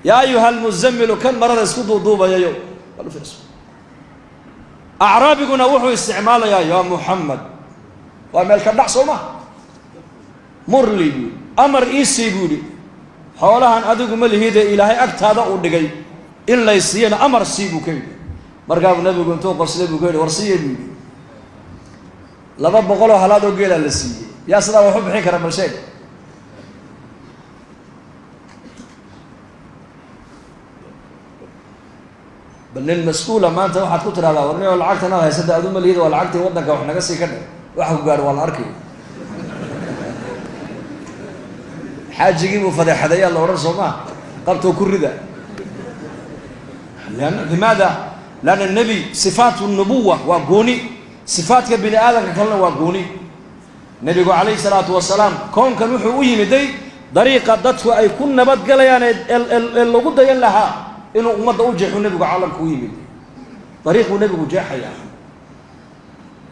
S1: yaa ayuha almuzamilu, kan marada isku duuduubayayow. Acraabiguna wuxuu isticmaalayaa yaa Muxamed. Waa meel ka dhac, soo ma? Murli buu yidhi, amar iisii buu yidhi, xoolahan adigu ma lihide, Ilaahay agtaada uu dhigay, in lay siiyana amar sii buu ka yidhi. Markaabuu nabigu intuu qoslay buu ka yidhi, war siiye buu yidhi. 200 halaad oo geelaa la siiyey. Yaa sidaa wax u bixin kara? Bal sheeg. Bal nin mas-uula maanta waxaad ku tidhahdaa, war nio, lacagtan aad haysata adu ma lihida, waa lacagtii waddanka, wax naga sii ka dhe. Waxa ku gaadho waa la arkay. Xaajigii buu fadeexadayaa la odhan, soo maa? Qabtoo ku rida. Limaada? Lanna nebi sifaat nubuwa waa gooni, sifaadka bini aadamka kalena waa gooni. Nebigu calayhi salaatu wasalaam koonkan wuxuu u yimiday dariiqa dadku ay ku nabadgalayaan ee lagu dayan lahaa inuu ummadda u jeexu. Nebigu caalamka u yimid dariiquu nebigu jeexayaa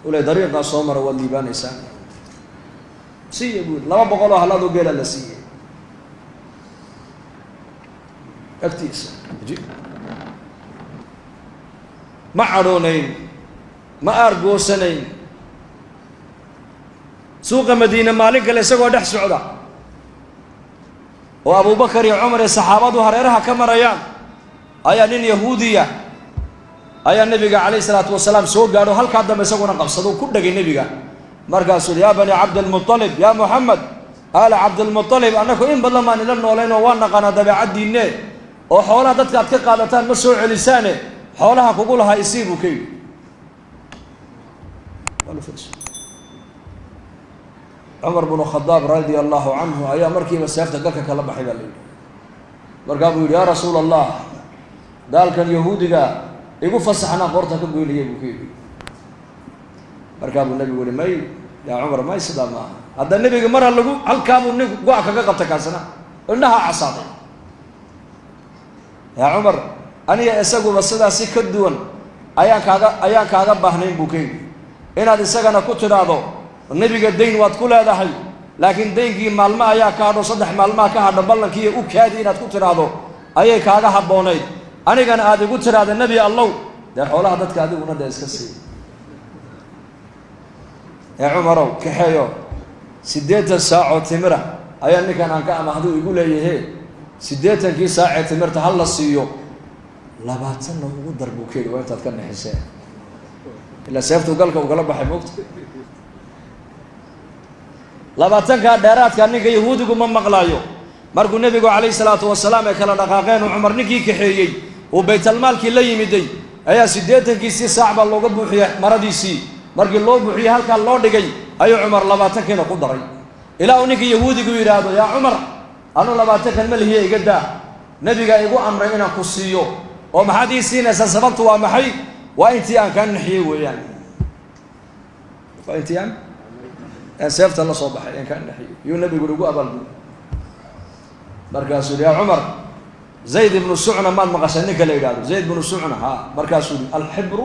S1: ule, dariiqaa soo mara, waad liibaanaysaa. Siiya buu, 200 halaadoo geelaa la siiyey agtiisa. Ma cadhoonayn, ma aargoosanayn. Suuqa Madiine maalin kale isagoo dhex socda oo Abubakar iyo Cumar iyo saxaabadu hareeraha ka marayaan, ayaa nin yahuudiya ayaa nebiga calayhi isalaatu wasalaam soo gaadho, halkaa dambe isaguna qabsado, ku dhegay nebiga. Markaasuu yidhi, yaa bani Cabdilmualib, yaa Muxamed aala Cabdilmualib, annaku in badan baan ila noolayn oo waan naqaanaa dabeecaddiinne, oo xoolaha dadka aad ka qaadataan ma soo celisaane, xoolaha kugu lahaa isii buu ka yidhi. Cumar bnu Khadaab radia allahu canhu ayaa markiiba seefta galka kala baxay baa la yidhi. Markaa buu yidhi, yaa rasuul Allah, gaalkan yahuudiga igu fasaxnaa qoorta ka goynaya buu ka yidhi. Markaa buu nebigu yihi, may yaa Cumar, may, sidaa maaha. Hadda nebiga mara lagu halkaabuu ninku go-a kaga qabtay, kaasina indhaha casaaday. Yaa Cumar, aniga isaguba sidaasi ka duwan ayaan kaaga baahnayn buu ka yidhi, inaad isagana ku tidhaahdo nebiga dayn waad ku leedahay, laakiin daynkii maalmo ayaa ka hadho, 3 maalmaha ka hadho, ballankiiyo u kaadi inaad ku tidhaahdo ayay kaaga habboonayd, anigana aad igu tidhaahda, nebi Allow, dee xoolaha dadka adiguna dee iska sii. Ee Cumarow, kaxeeyo, 80 saacoo timira ayaa ninkan aan ka amahdu igu leeyahe, 80-kii saacee timirta ha la siiyo, 20-na ugu dar buu ka yidhi. Waa intaad ka nixiseen ilaa seeftuu galka ugala baxay moogta. 20-kaa dheeraadka ninka yahuudigu ma maqlaayo. Markuu nebigu calayhi salaatu wasalaam ay kala dhaqaaqeen oo Cumar ninkii kaxeeyey uu baytalmaalkii la yimiday, ayaa 80-kiisii saac baa looga buuxiyey maradiisii. Markii loo buuxiyey, halkaa loo dhigay, ayuu Cumar 20-kiina ku daray, ilaa uu ninkii yahuudigu yidhaahdo, yaa Cumar, anu 20-kan ma lihiya, iga daa, nebigaa igu amray inaan ku siiyo. Oo maxaad ii siinaysaa? Sababtu waa maxay? Waa intii aan kaa nixiyey weeyaan, waa intii aan seefta la soo baxay aan kaa nixiyey, yuu nebigu igu abaalguday. Markaasuu yihi, yaa Cumar, Zayd ibnu Sucna maad maqashay? Ninka la yidhahdo Zayd ibnu Sucna? Ha. Markaasuu yihi, alxibru,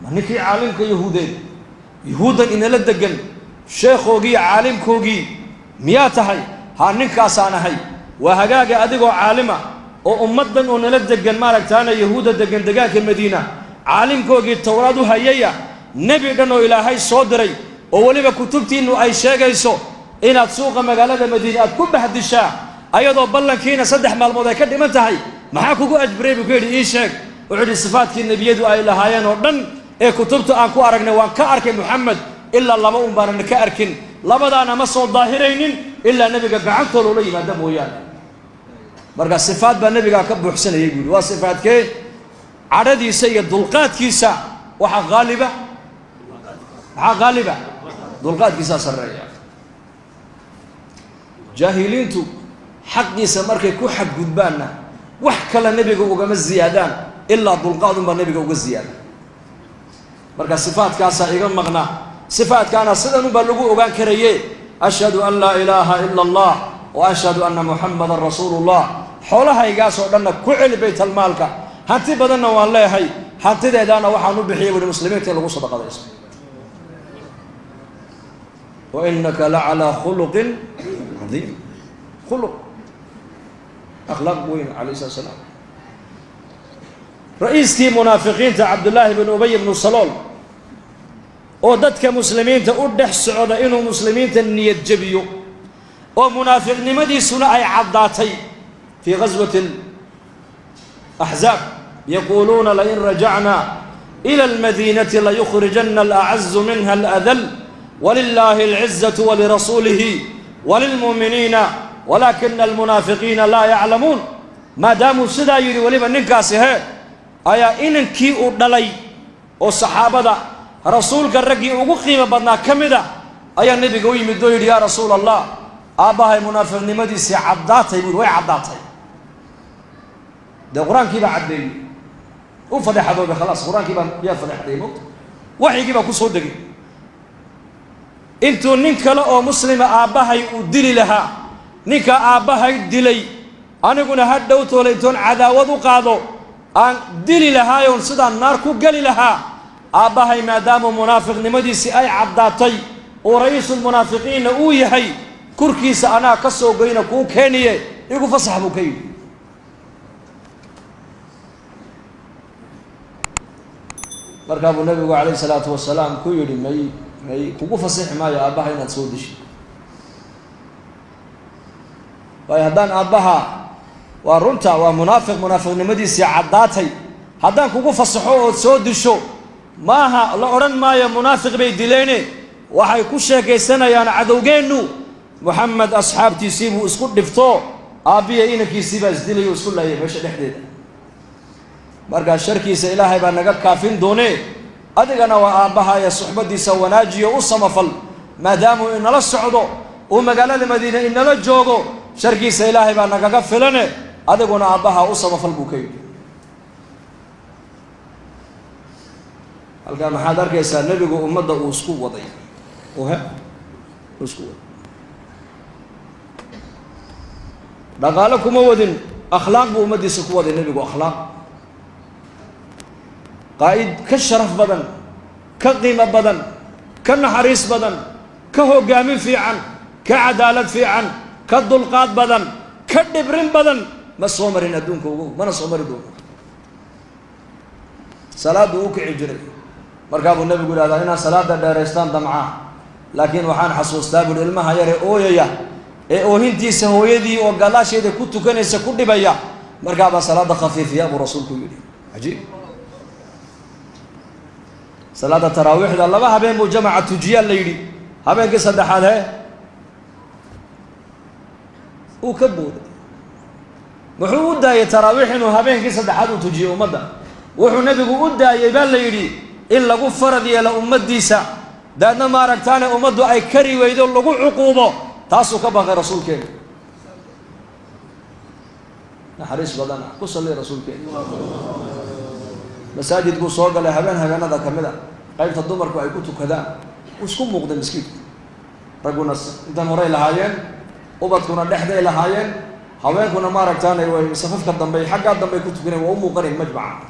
S1: ma ninkii caalimka yahuudeed, yahuuddan inala degan sheekhoogii, caalimkoogii miyaa tahay? Ha, ninkaasaan ahay. Waa hagaaga, adigoo caalima oo ummaddan oo nala degan, maaragtaana yahuudda degan degaanka Madiina caalimkoogii Towraad u hayaya, nebi dhan oo Ilaahay soo diray oo weliba kutubtiinnu ay sheegayso, inaad suuqa magaalada Madiina aad ku bahdishaa ayadoo ballankiina 3 maalmood ay ka dhiman tahay, maxaa kugu ajbiray buu ku yidhi? Ii sheeg. Wuxuu yidhi, sifaadkii nebiyadu ay lahaayeen oo dhan ee kutubta aan ku aragnay waan ka arkay Moxamed, ilaa laba un baanan ka arkin, labadaana ma soo daahiraynin ilaa nebiga gacantoo loola yimaada mooyaane. Marka sifaad baa nebigaa ka buuxsanayay buu yidhi. Waa sifaadkee? Cadhadiisa iyo dulqaadkiisa. Waxaa haaliba, maxaa haaliba? Dulqaadkiisaa sarreeya. Jaahiliintu xaqiisa markay ku xadgudbaanna wax kale nebiga ugama ziyaadaan, ilaa dulqaadunbaa nebiga uga ziyaada. Marka sifaadkaasaa iga maqnaa, sifaadkaana sidanunbaa lagu ogaan karaye. Ashhadu an laa ilaaha ila allah wa ashhadu anna muxamadan rasuulullah. Xoolahaygaasoo dhanna ku celi baytalmaalka, hanti badanna waan leehay, hantideedaana waxaan u bixiyay buuhi muslimiinta in lagu sadaqadaysto. Wa innaka la calaa khuluqin cadiim, khuluq akhlaaq weyn calayhi salatu salaam. Ra-iiskii munaafiqiinta Cabdullaahi bn Ubay bnu Salool oo dadka muslimiinta u dhex socda inuu muslimiinta niyad jebiyo, oo munaafiqnimadiisuna ay caddaatay fii ghaswati alaxzaab, yaquuluuna lain rajacna ila almadiinati layukhrijanna alacazu minha aladal walilaahi alcizatu walirasuulihi walilmu'miniina walaakina almunaafiqiina laa yaclamuun. Maadaamuu sidaa yidhi weliba ninkaasi hee ayaa inankii uu dhalay oo saxaabada rasuulka raggii ugu qiimo badnaa ka mid a ayaa nebiga u yimid oo yidhi yaa rasuul allah, aabbahay munaafiqnimadiisii caddaatay buuri, way caddaatay. Dee qur-aankii baa caddeeyey, u fadeexadoobay khalaas, qur-aankii baa yaa fadeexadeeyey mogta, waxyigii baa ku soo degay. Intuu nin kale oo muslima aabbahay uu dili lahaa, ninka aabbahay dilay aniguna ha dhow toole intoon cadaawad u qaado aan dili lahaayoon sidaan naar ku geli lahaa, aabbahay maadaama munaafiqnimadiisii ay caddaatay oo ra-iisulmunaafiqiinna uu yahay, kurkiisa anaa ka soo goyna kuu keeniye igu fasax buu ka yidhi. Markaa buu nabigu calayhi salaatu wasalaam ku yidhi may kugu fasixi maayo aabbaha inaad soo dishi, waayo haddaan aabbaha waa runta waa munaafiq munaafiqnimadiisii caddaatay, haddaan kugu fasaxo ood soo disho maaha la odhan maayo munaafiq bay dileene, waxay ku sheekaysanayaan cadowgeennu Moxamed asxaabtiisii buu isku dhifto, aabbiya inankiisii baa isdilayo isku laayay meesha dhexdeeda. Markaa sharkiisa ilaahay baa naga kaafin doonee, adigana waa aabbaha ee suxbadiisa wanaajiyo u samafal, maadaamuu inala socdo uu magaalada Madiine inala joogo, sharkiisa ilaahay baa nagaga filane, adiguna aabbaha u samafal buu ka yidhi. Halkaa maxaad arkaysaa nebigu ummadda uu isku waday, ohe uu isku waday, dhaqaalo kuma wadin, akhlaaq buu ummaddiisa ku waday nebigu. Akhlaaq qaa'id ka sharaf badan, ka qiimo badan, ka naxariis badan, ka hoggaamin fiican, ka cadaalad fiican, ka dulqaad badan, ka dhibrin badan ma soo marin adduunka ugu, mana soo mari doono. Salaaduu u kici jiray, markaa buu nebigu yidhahdaa inaan salaada dheeraystaan damcaa, laakiin waxaan xasuustaa buuhi ilmaha yar ee ooyaya ee oohintiisa hooyadii oo gadaasheeda ku tukanaysa ku dhibaya, markaa baa salaada khafiifiya buu rasuulku yidhi. Cajiib. Salaada taraawiixda laba habeen buu jamaca tujiyaa la yidhi, habeenkii saddexaad hee uu ka booday. Muxuu u daayey taraawiix inuu habeenkii saddexaad uu tujiyo ummadda? Wuxuu nebigu u daayey baa la yidhi in lagu farad yeelo ummaddiisa, daadna maaragtaane ummaddu ay kari weydo lagu cuquubo, taasuu ka baqay rasuulkeena. Naxariis badana ku salli rasuulkeena. Masaajid buu soo galay habeen habeenada ka mid a, qaybta dumarku ay ku tukadaan, uu isku muuqday maskiidku. Ragguna intan horey lahaayeen, ubadkuna dhexday lahaayeen, haweenkuna maaragtaane way safafka dambe xaggaa dambey ku tukaneen, waa u muuqanayn majmaca.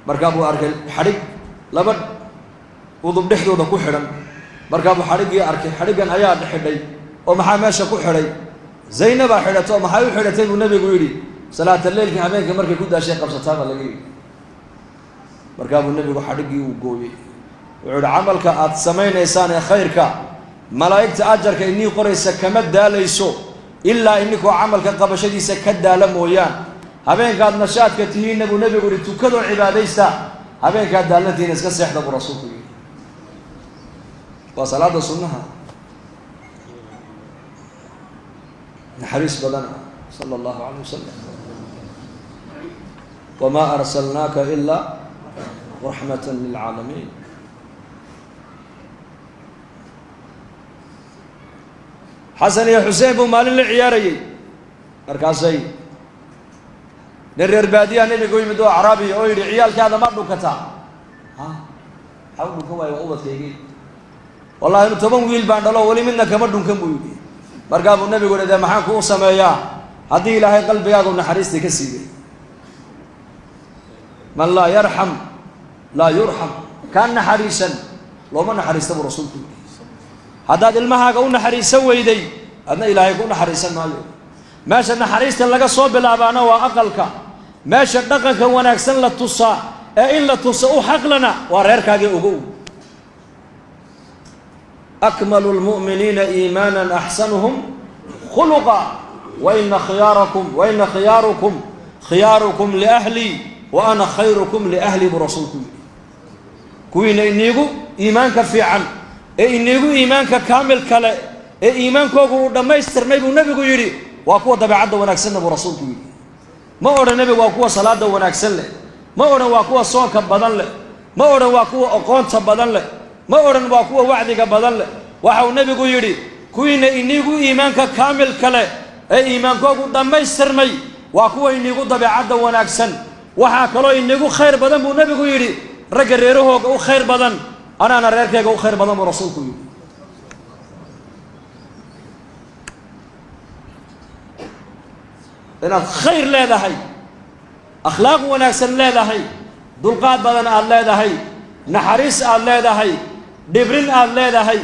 S1: Markaa buu arkay xadhig laba udub dhexdooda ku xidhan, markaa buu xadhiggii arkay, xadhiggan ayaa xidhay oo maxaa meesha ku xidhay? Zaynabaa xidhato oo maxay u xidhatay buu nebigu yidhi, salaata leylka habeenka markay ku daashay qabsataa baa laga yidhi. Markaa buu nebigu xadhiggii uu gooyey, wuxuu yihi camalka aad samaynaysaan ee khayrka malaa'igta ajarka inii qoraysa kama daalayso ilaa ininkoo camalka qabashadiisa ka daala mooyaan. Habeenkaad nashaadka tihiinna buu nebigu yihi tukadoo cibaadaysta, habeenkaad daalantihiina iska seexda buu rasuulku yidhi. Waa salaada sunnaha. Naxariis badana sala allahu calayh wasalam. Wamaa arsalnaaka ilaa raxmatan lilcaalamiin. Xasan iyo Xuseen buu maalin la ciyaarayey. Markaasay nin reer baadiyaha nebiga u yimid oo acraabiya oo yidhi ciyaalkaada ma dhunkataa? Ha, maxaa u dhunkan waayo, waa ubadkaygii. Wallahi inu 10 wiil baan dhalo, weli midna kama dhunkan, buu yidhi. Markaa buu nebigu yidhi, dee maxaan kuu sameeyaa haddii Ilaahay qalbigaagu naxariistii ka siibay? Man laa yarxam laa yurxam. Kaan naxariisan looma naxariista, buu rasuulku yidhi. Haddaad ilmahaaga u naxariisan weyday, adna Ilaahay ku naxariisan maayo. Meesha naxariista laga soo bilaabaana waa aqalka. Meesha dhaqanka wanaagsan la tusaa ee in la tuso u xaqlana waa reerkaagii. Ogow, أكمل المؤمنين إيمانا أحسنهم خلقا، وإن خياركم خياركم لأهلي وأنا خيركم لأهلي, buu rasuulku yidhi. Kuwiina iniigu iimaanka fiican ee iniigu iimaanka kaamil kale ee iimaankoogu uu dhammaystirmay, buu nebigu yidhi, waa kuwa dabeecadda wanaagsanna, buu rasuulku yidhi. Ma odhan nebigu waa kuwa salaada wanaagsan leh, ma odhan waa kuwa soonka badan leh, ma odhan waa kuwa aqoonta badan leh, ma odhan waa kuwa wacdiga badan leh. Waxa uu nebigu yidhi, kuwiina iniigu iimaanka kaamil kale ee iimaankoogu dhammaystirmay waa kuwa iniigu dabeecadda wanaagsan. Waxaa kaloo inigu khayr badan, buu nebigu yidhi, ragga reerahooga u khayr badan. Anaana reerkayga u khayr badan, buu rasuulku yidhi. Inaad khayr leedahay, akhlaaq wanaagsan leedahay, dulqaad badan aada leedahay, naxariis aada leedahay, dhibrin aada leedahay,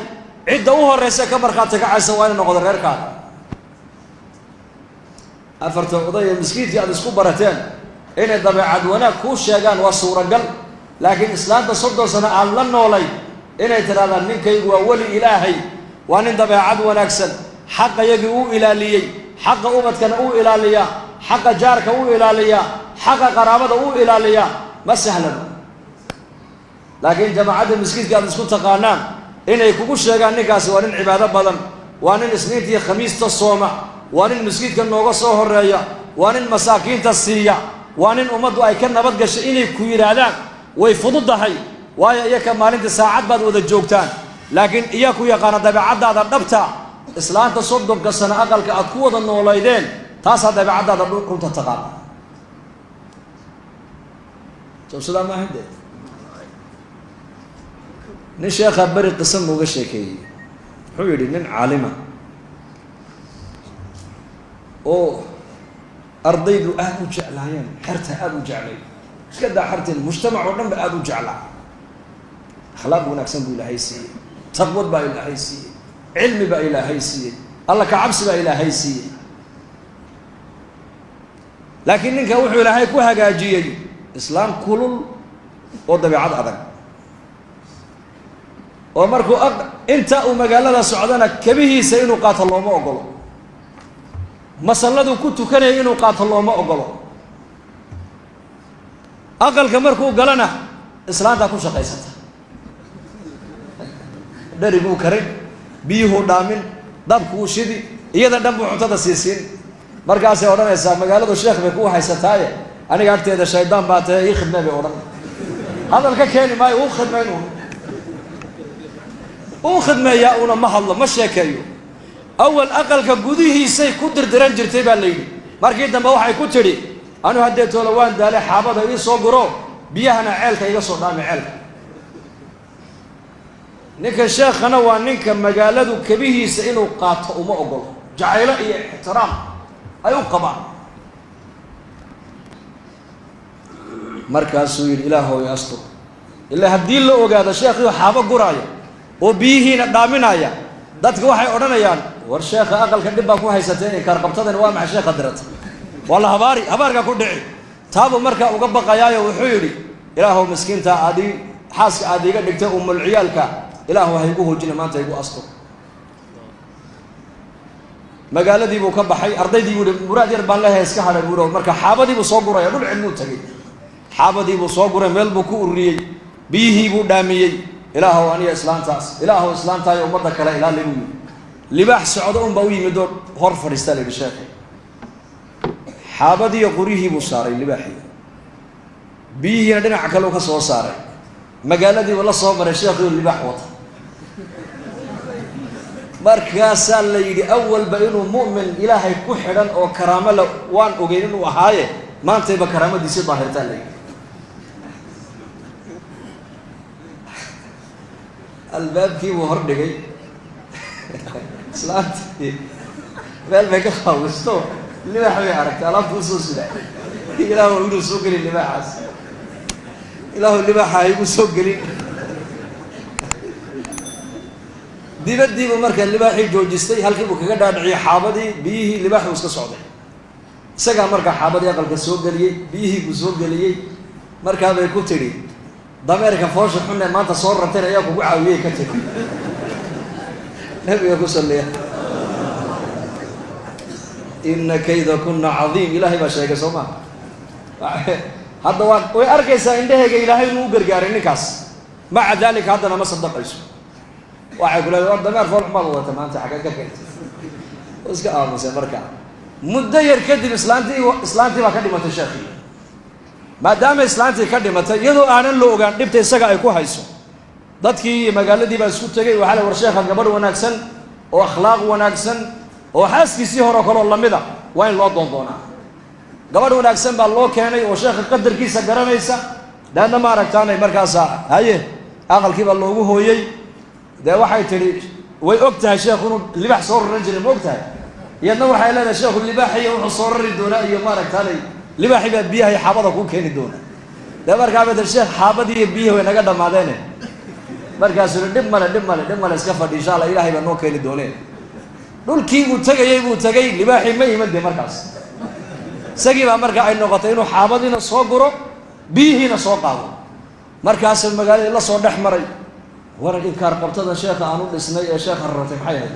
S1: cidda u horraysa ka markhaati kacaysa waa inay noqdo reerkaada. Afarta oday ee miskiidkii aada isku barateen inay dabeecad wanaag kuu sheegaan waa suuragal, laakiin islaanta 30 sano aada la noolay inay tidhahdaan ninkaygu waa weli Ilaahay, waa nin dabeecad wanaagsan, xaqayagii uu ilaaliyey, xaqa ubadkana uu ilaaliyaa, xaqa jaarka uu ilaaliyaa, xaqa qaraabada uu ilaaliyaa, ma sahlano. Laakiin jamaacadda miskiidka aad isku taqaanaan inay kugu sheegaan ninkaasi waa nin cibaado badan, waa nin Isniintiiyo Khamiista sooma, waa nin miskiidka nooga soo horeeya, waa nin masaakiinta siiya, waa nin ummaddu ay ka nabad gashay, inay ku yidhaahdaan way fududahay, waayo iyaka maalintii saacad baad wada joogtaan. Laakiin iyaa ku yaqaana dabeecaddaada dhabta? Islaanta 30-ka sano aqalka aad ku wada noolaydeen, taasaa dabeecaddaada runta taqaana. Sow sidaa maahan dee? Nin sheekhaa beri qisa nooga sheekeeyey. Wuxuu yidhi, nin caalima oo ardaydu aada u jeclaayeen, xerta aada u jeclay, iska daa xerteen, mujtamac oo dhan ba aada u jeclaa. Akhlaaq wanaagsan buu Ilaahay siiyey, taqwad baa Ilaahay siiyey, cilmi baa Ilaahay siiyey, Alla ka cabsi baa Ilaahay siiyey. Laakiin ninka wuxuu Ilaahay ku hagaajiyey islaam kulul oo dabeecad adag, oo markuu inta uu magaalada socdana kabihiisa inuu qaato looma ogolo, masalladuu ku tukanaya inuu qaato looma ogolo, aqalka markuu galana islaantaa ku shaqaysata, dhariguu karin, biyuhuu dhaamin, dabkuu shidi, iyada dhan buu cuntada siisiin. Markaasay odhanaysaa, magaaladu sheekh bay ku haysataaye, aniga agteeda shaydaan baa tahe, ii khidmee, bay odhan. Hadal ka keeni maayo, uu khidmayn uun, uu khidmeeyaa una, ma hadlo, ma sheekeeyo. Awal aqalka gudihiisay ku dirdiran jirtay baa la yidhi. Markii dambe waxay ku tidhi, anu haddee toola waan daalay, xaabada ii soo guro, biyahana ceelka iga soo dhaami ceelka. Ninka sheekhana waa ninka magaaladu kabihiisa inuu qaato uma ogolo, jacaylo iyo ixtiraam ay u qabaan. Markaasuu yidhi, Ilaahow astur, ilaa haddii la ogaado sheekhiio xaabo guraaya oo biyihiina dhaaminaya, dadka waxay odhanayaan, war sheekha aqalka dhib baa ku haysatee, inkaar qabtadan waa maxay sheekha dirata? Waa la habaari, habaarkaa ku dhici. Taabuu markaa uga baqayaayo wuxuu yidhi, Ilaahow miskiinta aadii xaaska aad iiga dhigtay umulciyaalka, Ilaahu ha igu hoojina maanta, igu astur. Magaaladii buu ka baxay. Ardaydii buu yihi, muraad yar baan leehay, iska hadhay, buu. Marka xaabadii buu soo guraya, dhul cilmuu tagay, xaabadii buu soo guray, meel buu ku ururiyey, biyihii buu dhaamiyey. Ilaahow aniga islaantaas, Ilaahow islaantaayo ummadda kale ilaali, buu yidhi. Libaax socdo un baa u yimid oo hor fadhiistaa la yidhi sheekhi. Xaabadiiyo qoryihii buu saaray libaaxii, biyihiina dhinaca kale u ka soo saaray. Magaaladiibu la soo maray sheekhiio libaax wata. Markaasaa la yidhi awalba inuu mu'min ilaahay ku xidhan oo karaamo le waan ogeyn inuu ahaaye, maantayba karaamadiisii daahirtaa la yidhi. Albaabkii buu hor dhigay, islaantii meel bay ka qaawisto, libaax bay aragtay alaabta usoo sida. Ilaahu inuu soo gelin libaaxaas, ilaahu libaaxa haygu soo gelin. Dibaddiibuu markaa libaaxii joojistay, halkii buu kaga dhaadhiciyey xaabadii, biyihii, libaaxi uu iska socday. Isagaa markaa xaabadii aqalka soo geliyey, biyihii buu soo geliyey. Markaa bay ku tidhi, dameerka foosha xunee maanta soo rarteen ayaa kugu caawiyey, ka tidhi. Nabiga ku salliya. Ina kayda kuna cadiim, ilaahay baa sheegay, soo maa? Hadda waa way arkaysaa indhaheyga ilaahay inuu u gargaaray ninkaas, maca daalika haddana ma sadaqayso. Waxay ku leedahay, war dameer fool xumaad wadata maanta, xaggeed ka keentay? Oo iska aamusay. Markaa muddo yar kadib islaantii baa ka dhimatay sheekii. Maadaama islaantii ka dhimatay iyadoo aanan la ogaan dhibta isaga ay ku hayso, dadkii iyo magaaladii baa isku tegey. Waxaa la war sheekha gabadh wanaagsan oo akhlaaq wanaagsan oo xaaskiisii hore oo kaleo lamida waa in loo doondoonaa. Gabadh wanaagsan baa loo keenay oo sheekha qadarkiisa garanaysa. Daadna ma aragtaanay markaasa haye aqalkii baa loogu hooyey. Dee waxay tidhi, way og tahay sheekhu inuu libaax soo raran jiray, ma og tahay? Iyadna waxay leedahay, sheekhu libaaxiyo wuxuu soo rari doonaa iyo maaragtaanay libaaxi baa biyaha iyo xaabada kuu keeni doona. Dee markaa bay tii, sheekh, xaabadii iyo biyihii way naga dhammaadeene. Markaasuu yihi, dhib male, dhib male, dhib male, iska fadhi, insha Allah ilaahay baa noo keeni doonee. Dhulkii uu tegayey buu tegay, libaaxii ma iman. Dee markaas isagii baa marka ay noqotay inuu xaabadiina soo guro, biyihiina soo qaado. Markaasuu magaaladii la soo dhex maray. Waran inkaar qabtada sheekha aan u dhisnay ee sheekha rartay maxay ahayd?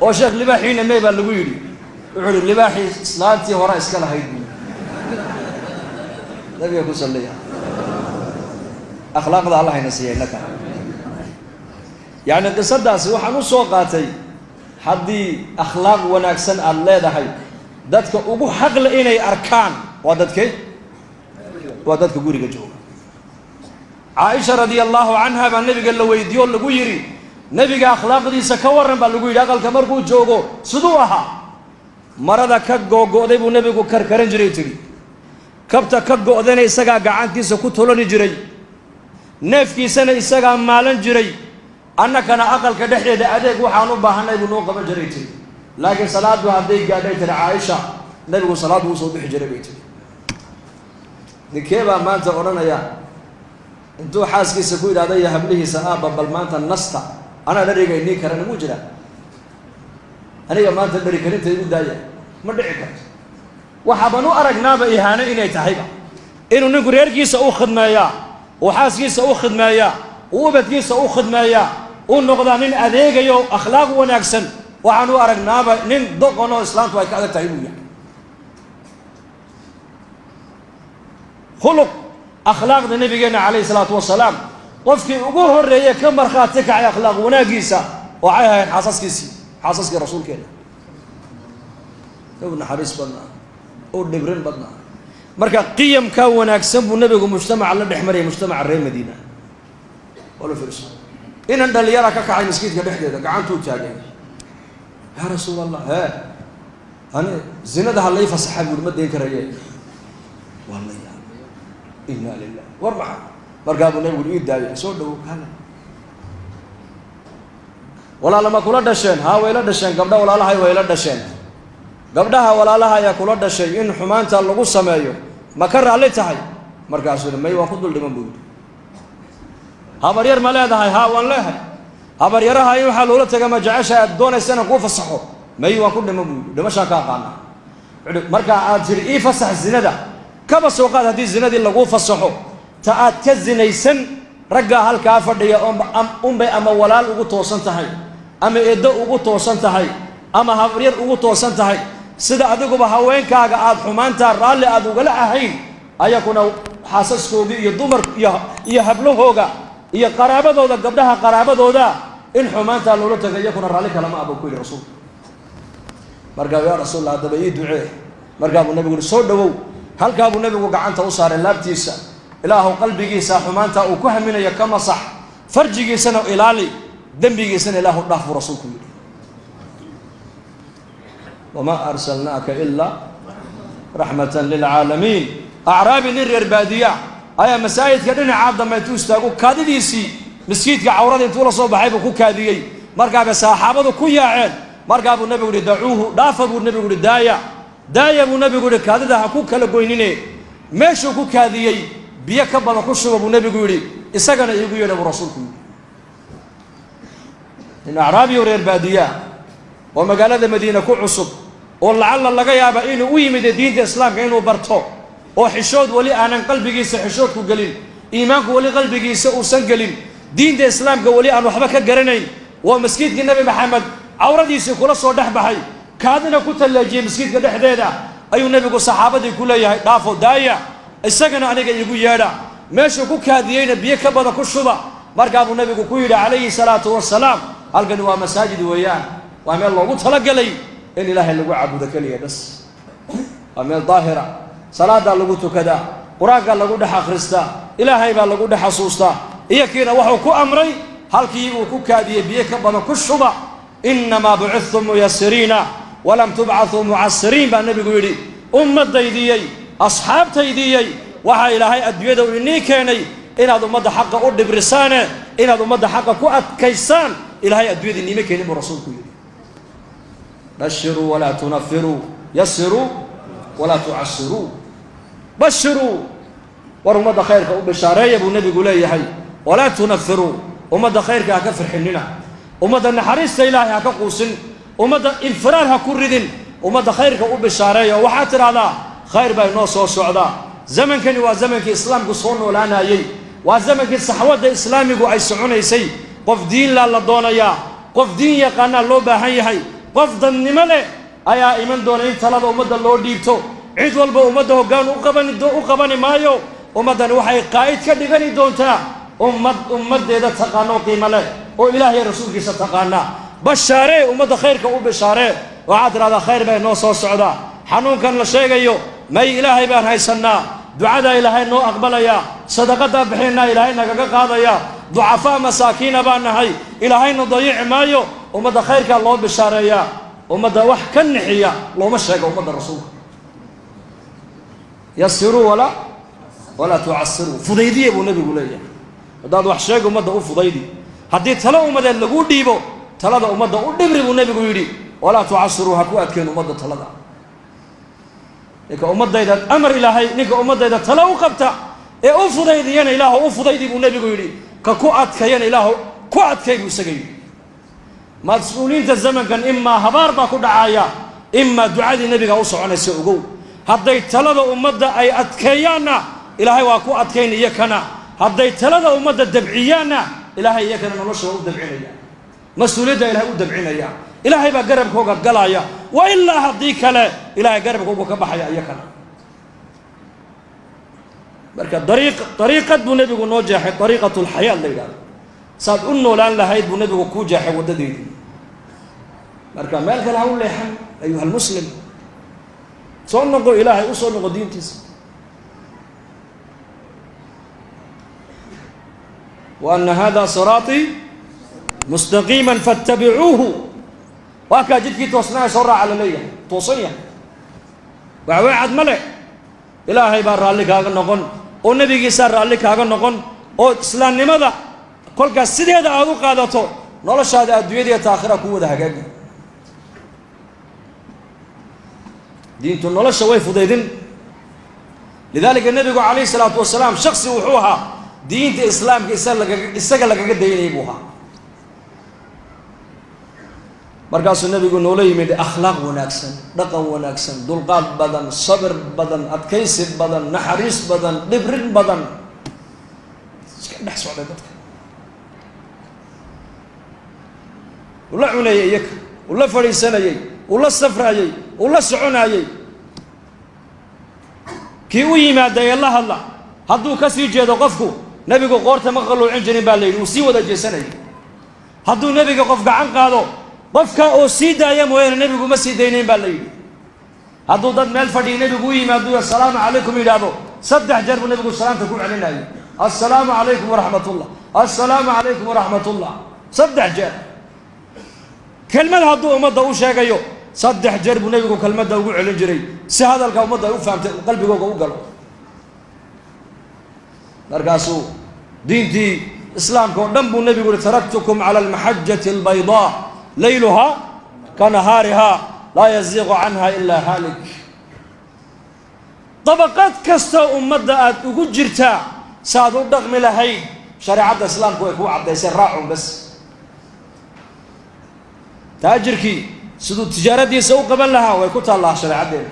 S1: Oo sheekh, libaaxiina mee baa lagu yidhi. Wuxuu ihi, libaaxii islaantii hore iska lahayd buu. Nabiga ku salliya. Akhlaaqda allah hayna siiya innaka. Yacni qisadaasi waxaan u soo qaatay, haddii akhlaaq wanaagsan aada leedahay, dadka ugu xaqle inay arkaan waa dadkee? Waa dadka guriga jooga. Caaisha radia allahu canha baa nebiga la weydiiye oo lagu yidhi, nebiga akhlaaqdiisa ka warran baa lagu yidhi, aqalka markuu joogo siduu ahaa? Marada ka googo'day buu nebigu karkaran jiray, tidhi. Kabta ka go'dayna isagaa gacantiisa ku tolani jiray, neefkiisana isagaa maalan jiray, annakana aqalka dhexdeeda adeeg waxaan u baahanay buu noo qaban jiray, tiri. Laakiin salaaddu hadday gaadhay, tiri Caaisha, nebigu salaaddu usoo bixi jiray, bay tiri. Ninkee baa maanta odhanaya intuu xaaskiisa ku yidhahda iyo hablihiisa, aabba bal maanta nasta, anaa dheriga inii karan? Muu jiraa? Aniga maanta dheri karinta igu daaya, ma dhici karto. Waxaaban u aragnaaba ihaano inay tahayba inuu ninku reerkiisa u khidmeeyaa, uu xaaskiisa u khidmeeyaa, uu ubadkiisa u khidmeeyaa, uu noqdaa nin adeegayo akhlaaq wanaagsan. Waxaan u aragnaaba nin doqon oo islaamtu ay ka adag tahay inuu yahay. Khuluq akhlaaqda nabigeenna calayhi salaatu wasalaam, qofkii ugu horreeye ka markhaati kacay akhlaaq wanaaggiisa waxay ahayn xaasaskiisii, xaasaskii rasuulkeena. U naxariis badnaa, u dhibrin badnaa. Marka qiyamkaa wanaagsan buu nebigu mujtamaca la dhex marayay, mujtamaca reer Madiina. Wala fiirso, inan dhalinyara ka kacay maskiidka dhexdeeda, gacantuu taagay, yaa rasuul Allah, hee ani zinada ha lay fasaxa buuri, ma dayn karaye. Waa la yaabay, inna lilah, war maxaa? Markaa buu nebigu ii daayay, soo dhawow, kaale, walaala ma kula dhasheen? Haa, way la dhasheen gabdha walaalahay, way la dhasheen gabdhaha walaalaha ayaa kula dhashay. In xumaanta lagu sameeyo ma ka raalli tahay? Markaasuu may, waan ku dul dhiman buu yidhi. Habaryar ma leedahay? Haa, waan leehay. Habaryaraha in waxaa loola taga ma jecesha aad doonaysa inaan kuu fasaxo? May, waan ku dhiman buu yidhi, dhimashaan ka aqaana. Markaa aad tidhi ii fasax zinada, kaba soo qaad haddii zinadii laguu fasaxo, ta aad ka zinaysan raggaa halkaa fadhiya unbay ama walaal ugu toosan tahay, ama eeddo ugu toosan tahay, ama habaryar ugu toosan tahay. Sida adiguba haweenkaaga aada xumaantaa raalli aada ugala ahayn, ayakuna xaasaskoodii iyo dumar iyo hablahooga iyo qaraabadooda, gabdhaha qaraabadooda in xumaantaa loola taga iyakuna raalli kalama ah, buu ku yidhi rasuulku. Markaa, yaa rasuulallah, haddaba ii ducee. Markaa buu nabigu yihi, soo dhawow. Halkaa buu nabigu gacanta u saaray laabtiisa. Ilaahu qalbigiisa xumaanta uu ku haminayo ka masax, farjigiisana ilaali. Dembigiisana Ilaahu dhaaf, buu rasuulku yidhi. Wamaa arsalnaaka ilaa raxmatan lilcaalamiin. Acraabi, nin reer baadiya, ayaa masaajidka dhinacaa dambe intuu istaagu kaadidiisii maskiidka cawrada intuu la soo baxay buu ku kaadiyey. Markaabay saxaabadu ku yaaceen. Markaa buu nabigu yihi: "Dacuuhu," dhaafa buu nabigu yihi, "daaya, daaya," buu nabigu yihi, "kaadida ha ku kala goynine, meeshuu ku kaadiyey biyo ka badan ku shuba," buu nebigu yidhi. "Isagana iigu yeedha," buu rasuulku yidhi. Nin acraabiyo reer baadiyaa oo magaalada Madiine ku cusub, oo lacalla laga yaaba inuu u yimid diinta Islaamka inuu barto, oo xishood weli aanan qalbigiisa xishoodku gelin, iimaanku weli qalbigiisa uusan gelin, diinta Islaamka weli aan waxba ka garanayn, waa maskiidkii Nebi Maxamed cawradiisii kula soo dhex baxay, kaadina ku talleejiyey maskiidka dhexdeeda, ayuu nebigu saxaabadii ku leeyahay: "Dhaafo, daaya, isagana aniga iigu yeedha, meeshuu ku kaadiyeyna biyo ka badan ku shuba." Markaa buu nabigu ku yidhi calayhi salaatu wasalaam: "Halkani waa masaajid weeyaan, waa meel loogu talagelay in Ilaahay lagu caabudo keliya bas, waa meel daahira, salaadaa lagu tukadaa, qur-aankaa lagu dhex akhristaa, Ilaahay baa lagu dhex xasuustaa." Iyo kiina wuxuu ku amray: "Halkii uu ku kaadiyey biyo ka badan ku shuba." "Innamaa bucithtum muyasiriina walam tubcathuu mucasiriin," baa nebigu yidhi. Ummaddaydiyey, asxaabtaydiyey, waxaa Ilaahay adduunyada uu inii keenay inaad ummadda xaqa u dhibrisaane, inaad ummadda xaqa ku adkaysaan Ilaahay adduunyada iniima keenin, buu rasuulku yidhi. Bashiruu walaa tunafiruu, yasiruu walaa tucasiruu. Bashiruu, war ummadda khayrka u bishaareeya, buu nebigu leeyahay. Walaa tunafiruu, ummadda khayrka ha ka farxinina, ummadda naxariista Ilaahay ha ka quusin, ummadda infiraar ha ku ridin, ummadda khayrka u bishaareeya oo waxaad tidhahdaa: "Khayr baa inoo soo socdaa." Zamankani waa zamankii Islaamku soo noolaanayey, waa zamankii saxwadda islaamigu ay soconaysay. Qof diin laa la doonayaa, qof diin yaqaanaa loo baahan yahay, qof dadnimo leh ayaa iman doona in talada ummadda loo dhiibto. Cid walba ummadda hoggaan u qabani maayo. Ummaddani waxay qaa'id ka dhigani doontaa ummad ummaddeeda taqaano, qiimo leh, oo Ilaahay rasuulkiisa taqaana. Bashaaree ummadda, khayrka u bishaaree. Waxaad tidhahdaa: "Khayr baa inoo soo socdaa. Xanuunkan la sheegayo may, Ilaahay baan haysannaa, ducadaa Ilaahay noo aqbalayaa, sadaqadaa bixinaa Ilaahay nagaga qaadaya, ducafaa masaakiina baan nahay, Ilaahayna dayici maayo." Ummadda khayrkaa loo bishaareeyaa, ummadda wax ka nixiya looma sheego. Ummadda rasuulka: "Yasiruu walaa tucasiruu," fudaydiya buu nebigu leeyahay. Haddaad wax sheega, ummadda u fudaydi. Haddii talo ummadeed laguu dhiibo, talada ummadda u dhibri, buu nebigu yidhi. Walaa tucasiruu, ha ku adkeen ummadda talada. Ninka ummadayda amar Ilaahay, ninka ummaddayda talo u qabta ee u fudaydiyana, Ilaahu u fudaydi, buu nebigu yidhi. Ka ku adkayana, Ilaahu ku adkay, buu isaga yidhi. Mas-uuliyiinta zamankan imaa habaar baa ku dhacaya, imaa ducadii nebiga u soconaysa. Ogow, hadday talada ummadda ay adkeeyaanna, Ilaahay waa ku adkayn iyo kana. Hadday talada ummadda dabciyaanna, Ilaahay iyakana nolosha waa u dabcinaya, mas-uuliyadda Ilahay u dabcinaya, Ilaahay baa garabkooga galaya. Wa ilaa haddii kale, Ilahay garabkooga ka baxaya iyakana. Marka dariiqad buu nebigu noo jeexay, dariiqatu lxayaat la yidhahdo, saad u noolaan lahayd buu nebigu kuu jeexay waddadeedii. Marka meel kale ha u leexan, ayuha almuslim. Soo noqo, Ilaahay u soo noqo, diintiisa. Wa ana hada siraatii mustaqiima faاtabicuuhu. Waa kaa jidkii toosnaa, soo raaca la leeyahay, toosan yahay, waxweecad ma leh. Ilaahay baa raalli kaaga noqon, oo nebigiisaa raalli kaaga noqon, oo islaamnimada kolkaas sideeda aada u qaadato, noloshaada adduunyada iyo taakhira ku wada hagaagi. Diintu nolosha way fudaydin. Lidaalika nebigu calayhi salaatu wasalaam shaksi wuxuu ahaa diinta Islaamka isaga lagaga daynayay buu ahaa. Markaasuu nebigu noola yimid akhlaaq wanaagsan, dhaqan wanaagsan, dulqaad badan, sabir badan, adkaysi badan, naxariis badan, dhibrin badan, iska dhex socday dadka, ula cunayay iyaka, ula fadhiisanayey, ula safraayey, ula soconayey. Kii u yimaada ee la hadla, hadduu ka sii jeedo qofku, nebigu qoorta ma qalluucin jirin, baa la yidhi, uu sii wada jeesanayay. Hadduu nebiga qof gacan qaado, qofka oo sii daaya mooyaane nebigu ma sii daynayn, baa la yidhi. Hadduu dad meel fadhiya nebigu u yimaado, "Assalaamu calaykum" yidhaahdo, 3 jeer buu nebigu salaamta ku celinayay: "Assalaamu calaykum waraxmatullah, assalaamu calaykum waraxmatullah." Saddex jeer kelmad hadduu ummadda u sheegayo, saddex jeer buu nebigu kelmadda ugu celin jiray si hadalka ummadda ay u fahamtay, qalbigooga u galo. Markaasuu diintii islaamka oo dhan buu nebigu yihi: taraktukum cala almaxajati albaydaa layluhaa ka nahaarihaa laa yaziiqu canha ilaa haalik. Dabaqad kastoo ummadda aada ugu jirtaa, saaad u dhaqmi lahayd shareecadda islaamku way kuu caddaysay, raacun bas. Taajirkii siduu tijaaradiisa u qaban lahaa way ku taallaa shareecaddeena.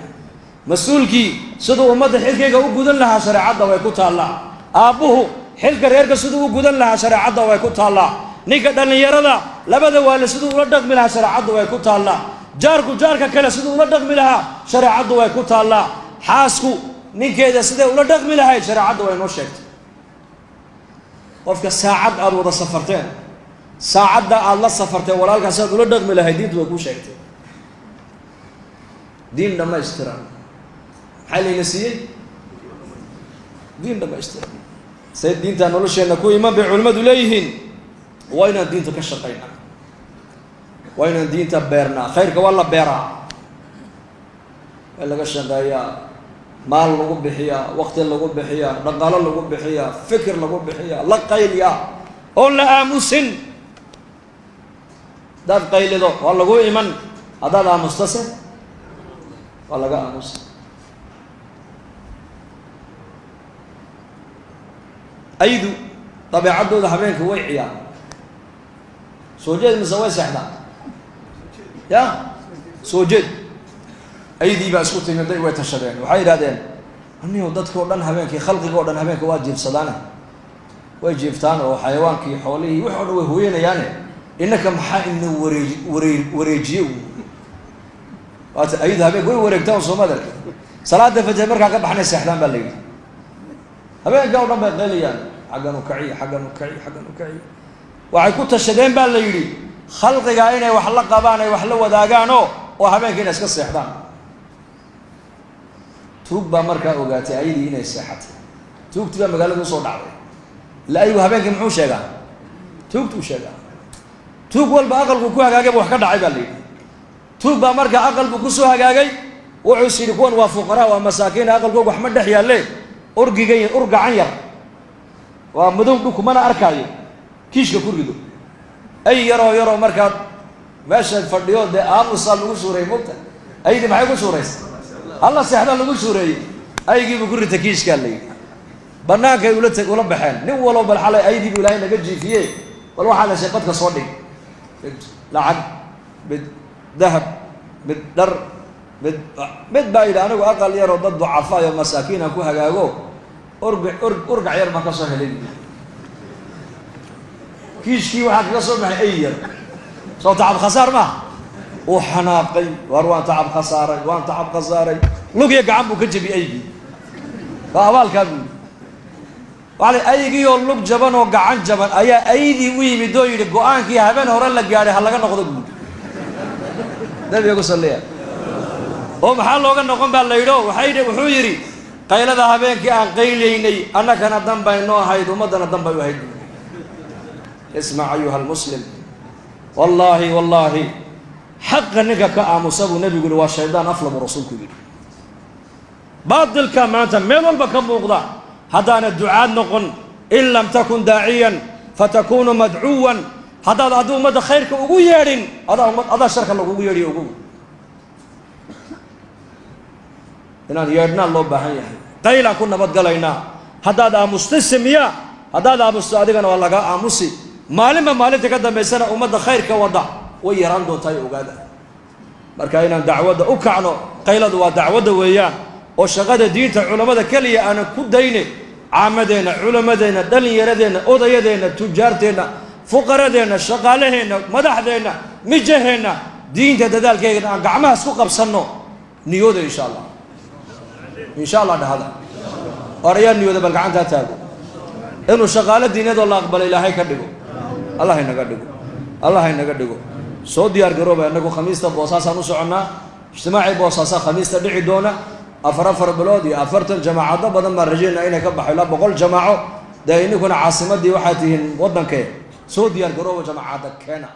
S1: Mas-uulkii siduu ummadda xilkayga u gudan lahaa shareecadda way ku taallaa. Aabbuhu xilka reerka siduu u gudan lahaa shareecadda way ku taallaa. Ninka dhallinyarada labada waale siduu ula dhaqmi lahaa shareecadda way ku taallaa. Jaarku jaarka kale siduu ula dhaqmi lahaa shareecaddu way ku taallaa. Xaasku ninkeeda siday ula dhaqmi lahayd shareecadda way noo sheegtay. Qofka saacad aada wada safarteen, saacadda aada la safarteen walaalkaa sidaad ula dhaqmi lahayd diintu way kuu sheegtay. Diin dhammaystiran maxaa layna siiyey? Diin dhammaystiran. Say diintaa nolosheenna ku iman bay culimmadu leeyihiin. Waa inaan diinta ka shaqaynaa, waa inaan diinta beernaa. Khayrka waa la beeraa, waa laga shaqeeyaa, maal lagu bixiyaa, waqti lagu bixiyaa, dhaqaalo lagu bixiyaa, fikir lagu bixiyaa, la qayliyaa oon la aamusin. Haddaad qaylido waa lagu iman, haddaad aamustase waa laga aamusa. Aydu dabeecaddooda habeenka way ciyaar, soo jeed mise way seexdaa? Ya soo jeed. Aydii baa isku timiday, way tashadeen, waxay yidhahdeen: aniyo dadka o dhan habeenkii, khalqiga o dhan habeenka waa jiifsadaane, way jiiftaan oo xayawaankii, xoolihii, wix o dhan way hooyanayaane, innaka maxaa ina wareej waree wareejiye? Waata aydu habeenka way wareegtaan, soo madarka salaada fajr markaa ka baxnay seexdaan baa la yidhi. Habeenka o dhan bay qaylayaan, xaggan u kaciy, xaggan u kaciy, xaggan u kaciy. Waxay ku tashadeen baa la yidhi khalqigaa inay wax la qabaan, ay wax la wadaagaanoo oo habeenka inay iska seexdaan. Tuug baa markaa ogaatay ayadii inay seexatay. Tuugtii baa magaalada usoo dhacday. Illa ayagu habeenkii muxuu sheegaa? Tuugtuu sheegaa. Tuug walba aqalku ku hagaagay ba wax ka dhacay baa la yidhi. Tuug baa markaa aqalbu kusoo hagaagay, wuxuu is yidhi: kuwan waa fuqaraa, waa masaakiin, aqalkooga wax ma dhex yaalle, urgigan ur gacan yar waa madow, dhulku mana arkaayo, kiishka ku rido. Ay yaroo yaroo markaa meesha fadhiyo, dee aamusaa lagu suureeyey, mogta aydii maxay ku suuraysa? Halla seexda lagu suureeyey. Aygiibuu ku rita kiishkaa la yidhi. Bannaankay ula tg ula baxeen: nin walow bal xalay aydii buu ilaahay naga jiifiye, bal waxaa la shay qadka soo dhig, mid lacag, mid dahab, mid dhar, mid baa yidhi: anigu aqal yaroo dad ducafaayo masaakiin aan ku hagaago, org or urgac yar baan ka soo helay. Kiishkii waxaa kaga soo baxay ay yar. Soo tacab khasaar maaha? Uu xanaaqay: waar waan tacab khasaaray, waan tacab khasaaray. Lugya gacan buu ka jebiyey aygii. Waa abaalkaa buu yidhi. Waxa aygii oo lug jaban oo gacan jaban ayaa aydii u yimid oo yidhi: go-aankii habeen hore la gaadhay ha laga noqdo buu yidhi. Nabiga ku salliya. Oo maxaa looga noqon baa la yidhi? O waxay wuxuu yidhi: qaylada habeenkii aan qaylaynay annakana dan bay noo ahayd, ummaddana dan bay u ahayd. Ismac ayuha almuslim, wallaahi wallaahi, xaqa ninka ka aamusa buu nebigu yihi waa shaydaan afla, buu rasuulku yidhi. Baatilka maanta meel walba ka muuqda haddaana ducaad noqon, in lam takun daaciyan fatakunu madcuwan. Haddaad addi ummadda khayrka ugu yeedhin, adaa umad adaa sharka lagugu yeedhiyo. Ugu inaan yeedhnaan loo baahan yahay, qaylaan ku nabadgalaynaa. Haddaad aamusta samiya, haddaad aamusto adigana waa laga aamusi. Maalinba maalinta ka dambaysana ummadda khayrka wadda way yaraan doontaa, ogaada. Marka inaan dacwadda u kacno, qayladu waa dacwadda weeyaan, oo shaqada diinta culammada keliya aanan ku dayne, caamadeenna, culammadeenna, dhallinyaradeenna, odayadeenna, tujaarteenna, fuqaradeenna, shaqaalaheenna, madaxdeenna, mijaheenna, diinta dadaalkeegana aan gacmahaas ku qabsanno. Niyooda insha Allah, insha Allah dhahada. Orayaa niyooda, bal gacantaa taago inuu shaqaalo diinadoo la aqbalo Ilaahay ka dhigo. Allah inaga dhigo, Allah inaga dhigo. Soo diyaar garooba. Innagu khamiista Boosaasaan u soconnaa, ijtimaacii Boosaasa khamiista dhici doona. 4 bilood iyo 40 jamaacado badan baan rajaynaa inay ka baxo, ilaa 100 jamaaco. Dee ininkuna caasimadii waxaa tihiin waddankee. Soo diyaar garooba, jamacadda keena.